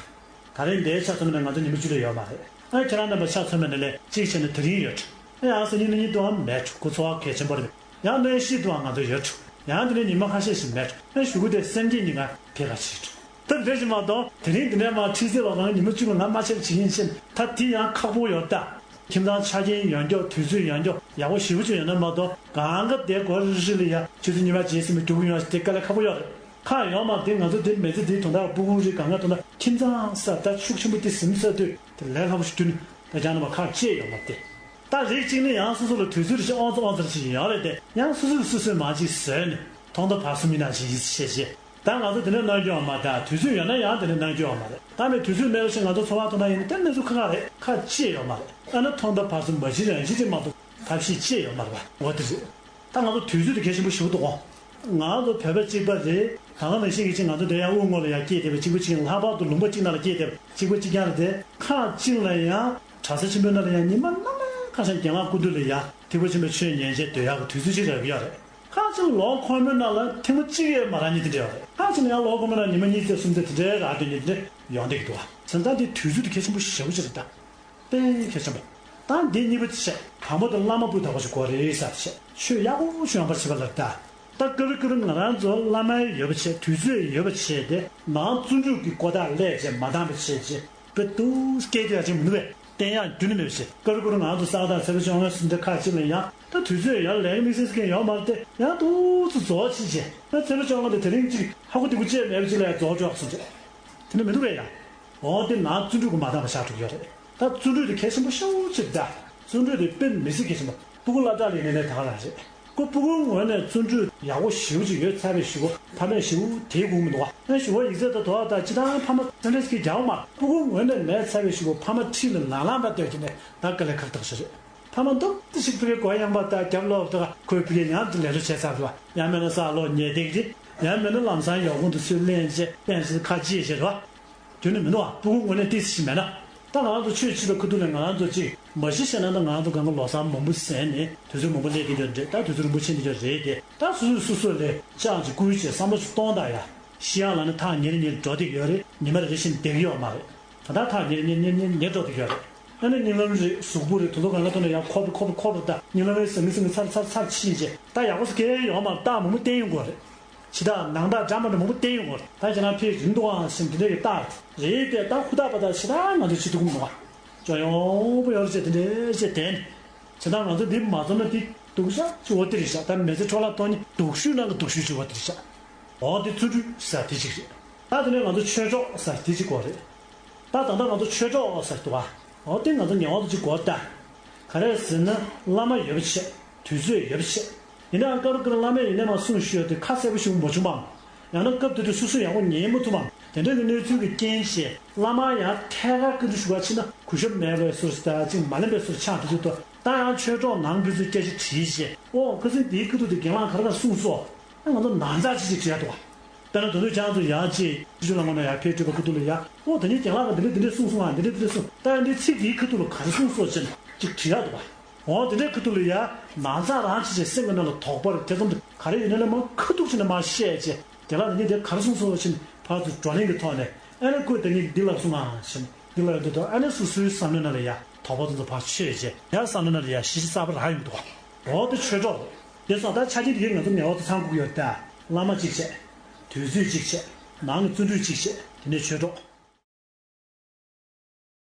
ད་རེས་འདིའི་ཆ་མཚོན་ན་ང་ཚོ་ཉི་མ་བཅུ་ལས་ཡོད་མ་རེད། ཨ་ཁྱེད་རང་རྣམ་པ་ཆ་མཚོན་པ་ན་ལས་གཅིག་བྱས་ན་དེ་རིང་ཡོད། ཨ་ཡང་སང་ཉིན་གཉིས་དུའང་མེད་འགྲོ། ཁོ་ཚོ་བ་གལ་ཆེན་པོ་རེད། ཡང་གནས་བཤད་དུའང་ང་ཚོ་ཡོད་འགྲོ། ཡང་དེ་ནས་ཉི་མ་ཁ་ཤས་ཤིག་མེད་འགྲོ། ཨ་གཞུག་གུ་དེ་སེམས་བསྐྱེད་ཉིན་གང་ཕེབས་ཁ་ཕྱིར་འགྲོ། ད་དེ་འདྲ་ཞིག་མ་གཏོགས་དེ་རིང་འདི་ནས་མར་ཁྲིད་ཟེར་བ་རང་ཉི་མ་བཅུ་ལ་ང་མ་ཆད་བྱེད་ཡིན་ཕྱིན་ད་དེ་ཡང་ཁག་པོ་ཡོད་ད། ཁྱིམ་ཚང་ཆ་རྐྱེན་ཡོད་མགྱོགས། དུས་ཚོད་ཡོད་མགྱོགས། ཡག་པོ་ཞེ་པོ་ཅིག་ཡོད་ན་མ་གཏོགས་གང་ག་དེ་སྒོ་རི་རི་ལ་ཡ་ཆུ་ཚོད་ཉི་མ་རྗེས་ཟིན་པའི་རྒྱུག་གི་ཡོང་ཞིག་དེ་དཀའ་ལས་ཁག་པོ་ཡོད་རེད། ཁག་ཡོད་མ་དེ་ང་ཚོ་དེ་མི་ཚེ་དེའི་དོན་དག་སྤུ་གུ་རིགས་གང་ག་དོན་དག་ཁྱིམ་ཚང་ས་ད་ཤུགས་ཆེན་པོ་དེ་ཟིན་ཚར་དུས་དེ་ལས་སླ་པོ་ཞིག་གྱུར་ནས་ད་ཅང་ན་མ་ཁག་ཅེས་ཡོད་མ་དེ། ད་རིགས་གཅིག་ནི་ཡང་སོ་སོ་ལ་དུས་ཚོད་རེ་ཞིག་ཨོང་ཙི་ཨོང་ཙི་རེ་ཞིག་ཡོད་རེད་དེ་ཡང་སོ་སོས་སོ་སོའི་མ་ཅིག་བཟོས་ནས་ཐོག་མཐའ་བར་གསུམ་མི་ནང་ཞིག་ཡིད་ཆེས་བྱེད། ད་ང་ཚོ་དེ་ནས་གནང་རྒྱུ་ཡོད་མ་རེད། དུས་ཚོད་ཡོད་ན་ཡང་དེ་ནས་གནང་རྒྱུ་ཡོད་མ་རེད། ད་མི་དུས་ཚོད་མེད་པ་ཞིག་ང་ཚོ་འཚོ་བ་ཐོག་ན་ཡིན་ན་དེ་གནས་ཚུལ་ཁག་ཁག་རེད། ཁག་ཅེས་ཡོད་མ་རེད། ཨ་ན་ཐོག་མཐའ་བར་གསུམ་མ་གཞི་རང་བཞིན་ཅིག་མ་གཏོགས་ཐབས་ཤེས་ཅེས་ཡོད་མ་རེད་པ། འོ་དེ་རེད། ད་ང་ཚོ་དུས་ཚོད་དེ་གལ་ཆེན་པོ་ཞེ་པོ་འདུག་གོ། ང་ཚོ་བོད་པ་གཅིག་པ་རེད། ད་ག་ནང་བཞིན་གྱི་ཅིག་ང་ཚོ་དེ་ཡང་དབུ་ངོ་ལ་ཡང་སྐྱེས་བསྡད་པའི་གཅིག་པ་གཅིག་ཡིན། ལྷག་པར་དུ་ལུང་པ་གཅིག་ནང་ལ་སྐྱེས་བསྡད་པའི་གཅིག་པ་གཅིག་རྐྱང་རེད་དེ། ཁག་གཅིག་ལ་ཡང་གྲྭ་ས་ཆེན་པོའི་ནང་ལ་ཡང་ཉི་མ་སྣ་མང་ཁ་ཤས་རྒན་ལགས་སྐུ་མདུན་ལ་ཡང་ཐེག་པ་ཆེན་པོའི་ཆོས་ཉན་བྱས་སྡོད་ཡག་གི་དུས་ཚོད་ཅིག་རག་གི་ཡོད་རེད། ཁག་ཅིག་ལོ་འཁོར་མོའི་ནང་ལ་ཐེངས་མ་གཅིག་ཡས་མ་རག་མཁན་དེ་འདྲ་ཡོད་རེད། ཁག་ཅིག་ལ་ཡང་ལོ་འཁོར་མོའི་ནང་ཉི་མ་གཉིས་ཚེ་གསུམ་ཚེ་དེ་འདྲའི་རག་སྡོད་མཁན་དེ་འདྲ་ཡོང་བསྡད་ཀྱི་འདུག་བ། བྱས་ཙང་དེ་དུས་ཚོད་དེ་གལ་ཆེན་པོ་ཞེ་པོ་ཅིག་རེད་ད། དཔེ་གལ་ཆེན་པོ། ད་འདི་གཉིས་པ་བྱས་དང་པོ་དེ་བླ་མ་སྤུས་དག་པོ་ཞིག་དགོས་རེད་ཟེར་བྱས་ཆོས་ཡག་པོ་ཞིག་ཡོང་བར་བྱེད་པ་ལ་ད། ད་ཀ་རུ་ཀ་རུ་ང་རང་ཚོ་བླ་མ་ཡོད་པ་བྱས་དུས་ཚོད་ཡོད་པ་བྱས་ཏེ་ནང་བརྩོན་འགྲུས་ཀྱི་ཀོ་ཐག་ལས་བྱས་མ་འདང་བ་བྱས་རྗེས་དཔེ་སྡུག་སྐད་དེ་ཡག་ཅིག་མི་འདུག་པས། བསྟན་ཡག་རྒྱུ་ནི་མེད་པ་བྱས་ཀ་རུ་ཀ་རུ་ང་རང་ཚོ་ས་ག་ཟླ་ཚེས་པ་བཅོ་ལྔ་སུམ་ཟླ་ཁག་ཅིག་ལ་ཡང་ད་དུས་ཚོད་ཡར་ལས་དམིགས་བསལ་ཟེར་མཁན་ཡོད་མ་རེད་དེ་ཡང་ཏོག་ཙམ་རྫོགས་ཕྱིན་རྗེས་ད་ཚེས་པ་བཅོ་ལྔ་དེ་དེ་རིང་ཅིག་ཧ་གོ་དེ་གོ་བཅས་མེད་པ་ཅིག་ལ་ཡང་རྫོགས་འཇོག་སོང་རྗེས་དེ་ནི་མི་འདུག་པས་ཡ། འོ་དེ་ནང་བརྩོན་འགྲུས་ཀྱི་མ་འདང་བ་ཆགས་འགྲོ་གི་ཡོད་རེད། ད་བརྩོན་འགྲུས་དེ་གལ་ཆེན་པོ་ཤོས་ཅིག་ད། བརྩོན་འགྲུས་དེ་དཔེ་མི་སྲིད་གལ་ཆེན་པོ། སྤུ་གུ་སློབ་གྲྭ་ལ་ཡིན་ནའི་ད་ག་རང་རེད། ཁོ་སྤུ་གུའི་ངོས་ནས་བརྩོན་འགྲུས་ཡག་པོ་ཞེ་པོ་ཅིག་ཡོད་ཚར་བའི་གཞུག་གུ་ཕ་མས་ཞེ་པོ་དེའི་སྒུག་མི་འདུག་བ། ཨ་ཞུ་བ་ཡིག་ཚད་དང་དོ་བ་དང་སྤྱི་བཏང་ཕ་མ་སེམས་ཁྲལ་ཞིག་རྒྱག་པ་མ་རེད། སྤུ་གུའི་ངོས་ནས་མེད་ཚར་བའི་གཞུག་གུ་ཕ་མ་འཁྲིས་ལ་ལང་ལང་འདྲ་སྡོད་ཀྱི་ནས་ད་དཀའ་ལས་ཁག་དག་ཞིག་རེད། ཕ་མ་འདུག་ཏུ་ཞིག་ཕ་གིའི་སྒོ་ཡངས་པ་དང་རྒྱབ་ལོགས་དང་ཁོའི་ཕ་གིའི་ཡང་དུ་ལས་སློབ་བྱས་ཚར་བ་ཡང་མིན་ན་ས་ལོག་ཉལ་བསྡད་ཀྱི་རེད། ཡང་མིན་ན་ལམ་སང་ཡོག་གུང་དུ་ཚུར་ལེན་བྱས་ཏན་ཞིག་ཁ་ལྕེ་བྱས་རེད་བ། དོན་ནི་མི་འདུག་བ། སྤུ་གུ་ངོས་ནས་ཏོག་ཙམ་ཞིག་མེད་ན། ད་ང་རང་ཚོ་ཆོས་བྱེད་པའི་ཁ་ཐུག་ལ་ང་རང་ཚོ་གཅིག་མ་གཞི་བཤད་ན་ད་ང་རང་ཚོ་གང་ག་ལོ་གསར་མང་པོ་ཟིན་ནས་དུས་ཚོད་མང་པོ་སླེབས་ཀྱི་འདུག་རེད། ད་དུས་ཚོད་རིང་པོ་ཕྱིན་འདི་ཅོ་རེད་དེ་ད་སོ་སོས་སོ་སོ་ལས་ཅང་ཅིག་བསྐུལ་བྱས་བསམ་བློ་ཞིག་གཏོང་དང་ཡ། ཤི་ཡག་ལ་ནི་ཐག་ཉེ་རེ་ཉེ་རེ་འགྲོ་བསྡད་ཀྱི་ཡོད་རེད། ཉི་མ་རེ་རེ་བཞིན་བསྡད་ཀྱི་ཡོད་མ་རེད། ད་ལྟ་ཐག་ཉེ་རེ་ཉེ་ཉེ་ཉེ་ཉེ་འགྲོ་བསྡད་ཀྱི་ཡོད་རེད། ཨ་ནི་གཉིད་ལམ་རེ་གཟུགས་པོ་རེ་དུག་ལོག་གང་ག་ཐོག་ནས་ཡང་ཁོབ་རེ་ཁོབ་རེ་ཁོབ་རེ་ད་གཉིད་ལམ་རེ་ཟང་ངེ་ཟིང་ངེ་ཚར་ཚར་ཚར་ཕྱིན་རྗེས་ད་ཡག་པོ་ཟེར་གང་ཡང་ཡོད་མ་རེད། རྟགས་མང་པོ་བསྟན་ཡོང་གི་ཡོད་རེད། ཕྱི་ཐག་ནང་ཐག་འདྲ་མི་འདྲ་མང་པོ་བསྟན་ཡོང་གི་རེད། ད་ཁྱེད་རང་ཕེབས་རིན་འདུག་ཨང་ཞེས་འདི་འདྲ་གི་རྟགས་རེད་དེ། ད་ཧུར་ཐག་པ་ད་ཕྱི་ཐག་ང་ཚོ་བྱེད་ཐུབ་ཀྱི་མི་འདུག་ཨ། ཅོ་ཡོང་པོ་ཡོད་རེད་ཅེས་དེ་འདྲ་བྱས་བསྟན། བྱས་ད་ང་ཚོ་འདི་མ་འཛོམས་ན་འདི་སྡུག་ཤག་ཅིག་འོ་དེ་རེད་ཤག་ད་མི་ཚེ་འཕྲོ་བརླག་གཏོང་ནི་སྡུག་ཤོས་ནང་གི་སྡུག་ཤོས་ཅིག་འོ་དེ་རེད་ཤག་འོ་དེ་བརྩོན་འགྲུས་ཟེར་དེ་གཅིག་རེད། ད་དེ་ནས་ང་ཚོ་ཆོས་གྲོགས་ཟེར་དེ་གཅིག་གོ་རེད། ད་ད་ལྟ་ང་ཚོ་ཆོས་གྲོགས་ཟེར་འདུག་ཨ། འོ་དེ་ང་ཚོ་ངེས་པར་དུ་གཅིག་དགོས་ད། ག་རེ་ཟེར་ན་བླ་མ་ཡོད་པ་བྱས། དུས་ཚོད་ཡོད་པ་བྱས། ཡིན་ནའང་ཀ་རུ་ཀ་རུ་བླ་མས་ཡིན་ནའི་མར་གསུང་ཞུས་ཏེ་ཁ་གསལ་པོ་ཞིག་མ་བྱུང་བམ། ཡང་ན་སྐབས་དེ་དུས་སོ་སོས་ཡག་པོ་ཉན་མ་ཐུབ་བམ། དེ་འདྲ་གི་གནས་ཚུལ་གྱི་རྐྱེན་བྱས་བླ་མ་ཡང་ཐད་ཀར་བཀའ་འདྲི་ཞུ་བ་ཕྱིན་ན་གུས་ཞབས་མེད་པའི་བཟོ་ཞིག་དང་ཅིག་མ་ལེན་པའི་བཟོ་ཆགས་འདུག་དུས་ད་ཡང་ཆོས་གྲོགས་ནང་ཕན་ཚུན་སྐད་ཆ་དྲིས་བྱས་ཨོ་ཁ་སང་དེའི་ཁ་ཐུག་དེ་རྒན་ལགས་ག་རེ་ག་རེ་གསུངས་སོང་། ཨ་ང་ཚོ་ནང་ཚགས་ཅིག་ཅིག་དྲིས་ཡ་འདུག་བ། དཔེར་ན་དོན་དུ་ཁྱེད་རང་ཚོ་ཡང་ཅིག་སྤྱི་སྤྱོད་ལ་ངོ་ན་ཡང་ཕེབས་སྤྲད་པ་ཁ་ཐུག་ལ་ཡ་ཨོ་ད་ནི་རྒན་ལགས་ཀྱིས་འདི་འདྲ་འདི་འདྲ་གསུངས་སོང་ཨ། འདི་འདྲ་འདི་འདྲ་གསུངས་ད་ཡང་འདི་ཚིག་འདིའི་ཁ་ཐུག་ལ་ག་རེ་གསུངས་སོང་ཅེས་ཅིག་དྲིས་ཡ་འདུག་བ། ཨོ་དེ་འདྲའི་ཁ་ཐུག་ལ་ཡ་ནང་ཚགས་རང་བྱས་བྱས་སེམས་ཀྱི་ནང་ལ་དོགས་པ་རེ་ཐེ་ཚོམ་དེ་ག་རེ་ཡོད་ན་ལ་མ་ཁ་ཐུག་བྱས་ནས་མ་བཤད་ཅེས་རྒན་ལགས་འདི་ནི་དེ་ག་རེ་གསུངས་སོང་ཅེས་ཕར་ཚུར་བགྲོ་གླེང་གི་ཐོག་ནས་ཨ་ནི་ཁོས་ད་ནི་འདི་ལབ་སོང་ཨ་ཅེས་འདི་ལབ་ཡོང་དུས་ཨ་ནི་སོ་སོའི་བསམ་བློའི་ནང་ལ་ཡ་དོགས་པ་དེ་ཚོ་ཕར་ཆོད་ཅེས་ཡ་བསམ་བློའི་ནང་ལ་ཡ་གཞི་གཞི་གསར་པ་རག་ཡོང་གི་འདུག་བ། འོ་དེ་ཆོས་གྲོགས་རེད། དེ་སོང་ད་ཆ་རྐྱེན་དེ་གས་ང་ཚོ་ངེས་པར་དུ་ཚང་དགོས་ཀྱི་ཡོད་རེད་ད། བླ་མ་གཅིག་བྱས། དུས་ཚོད་གཅིག་བྱས། ནང་གི་བརྩོན་འགྲུས་གཅིག་བྱས། དེ་ནས་ཆོས་གྲོགས།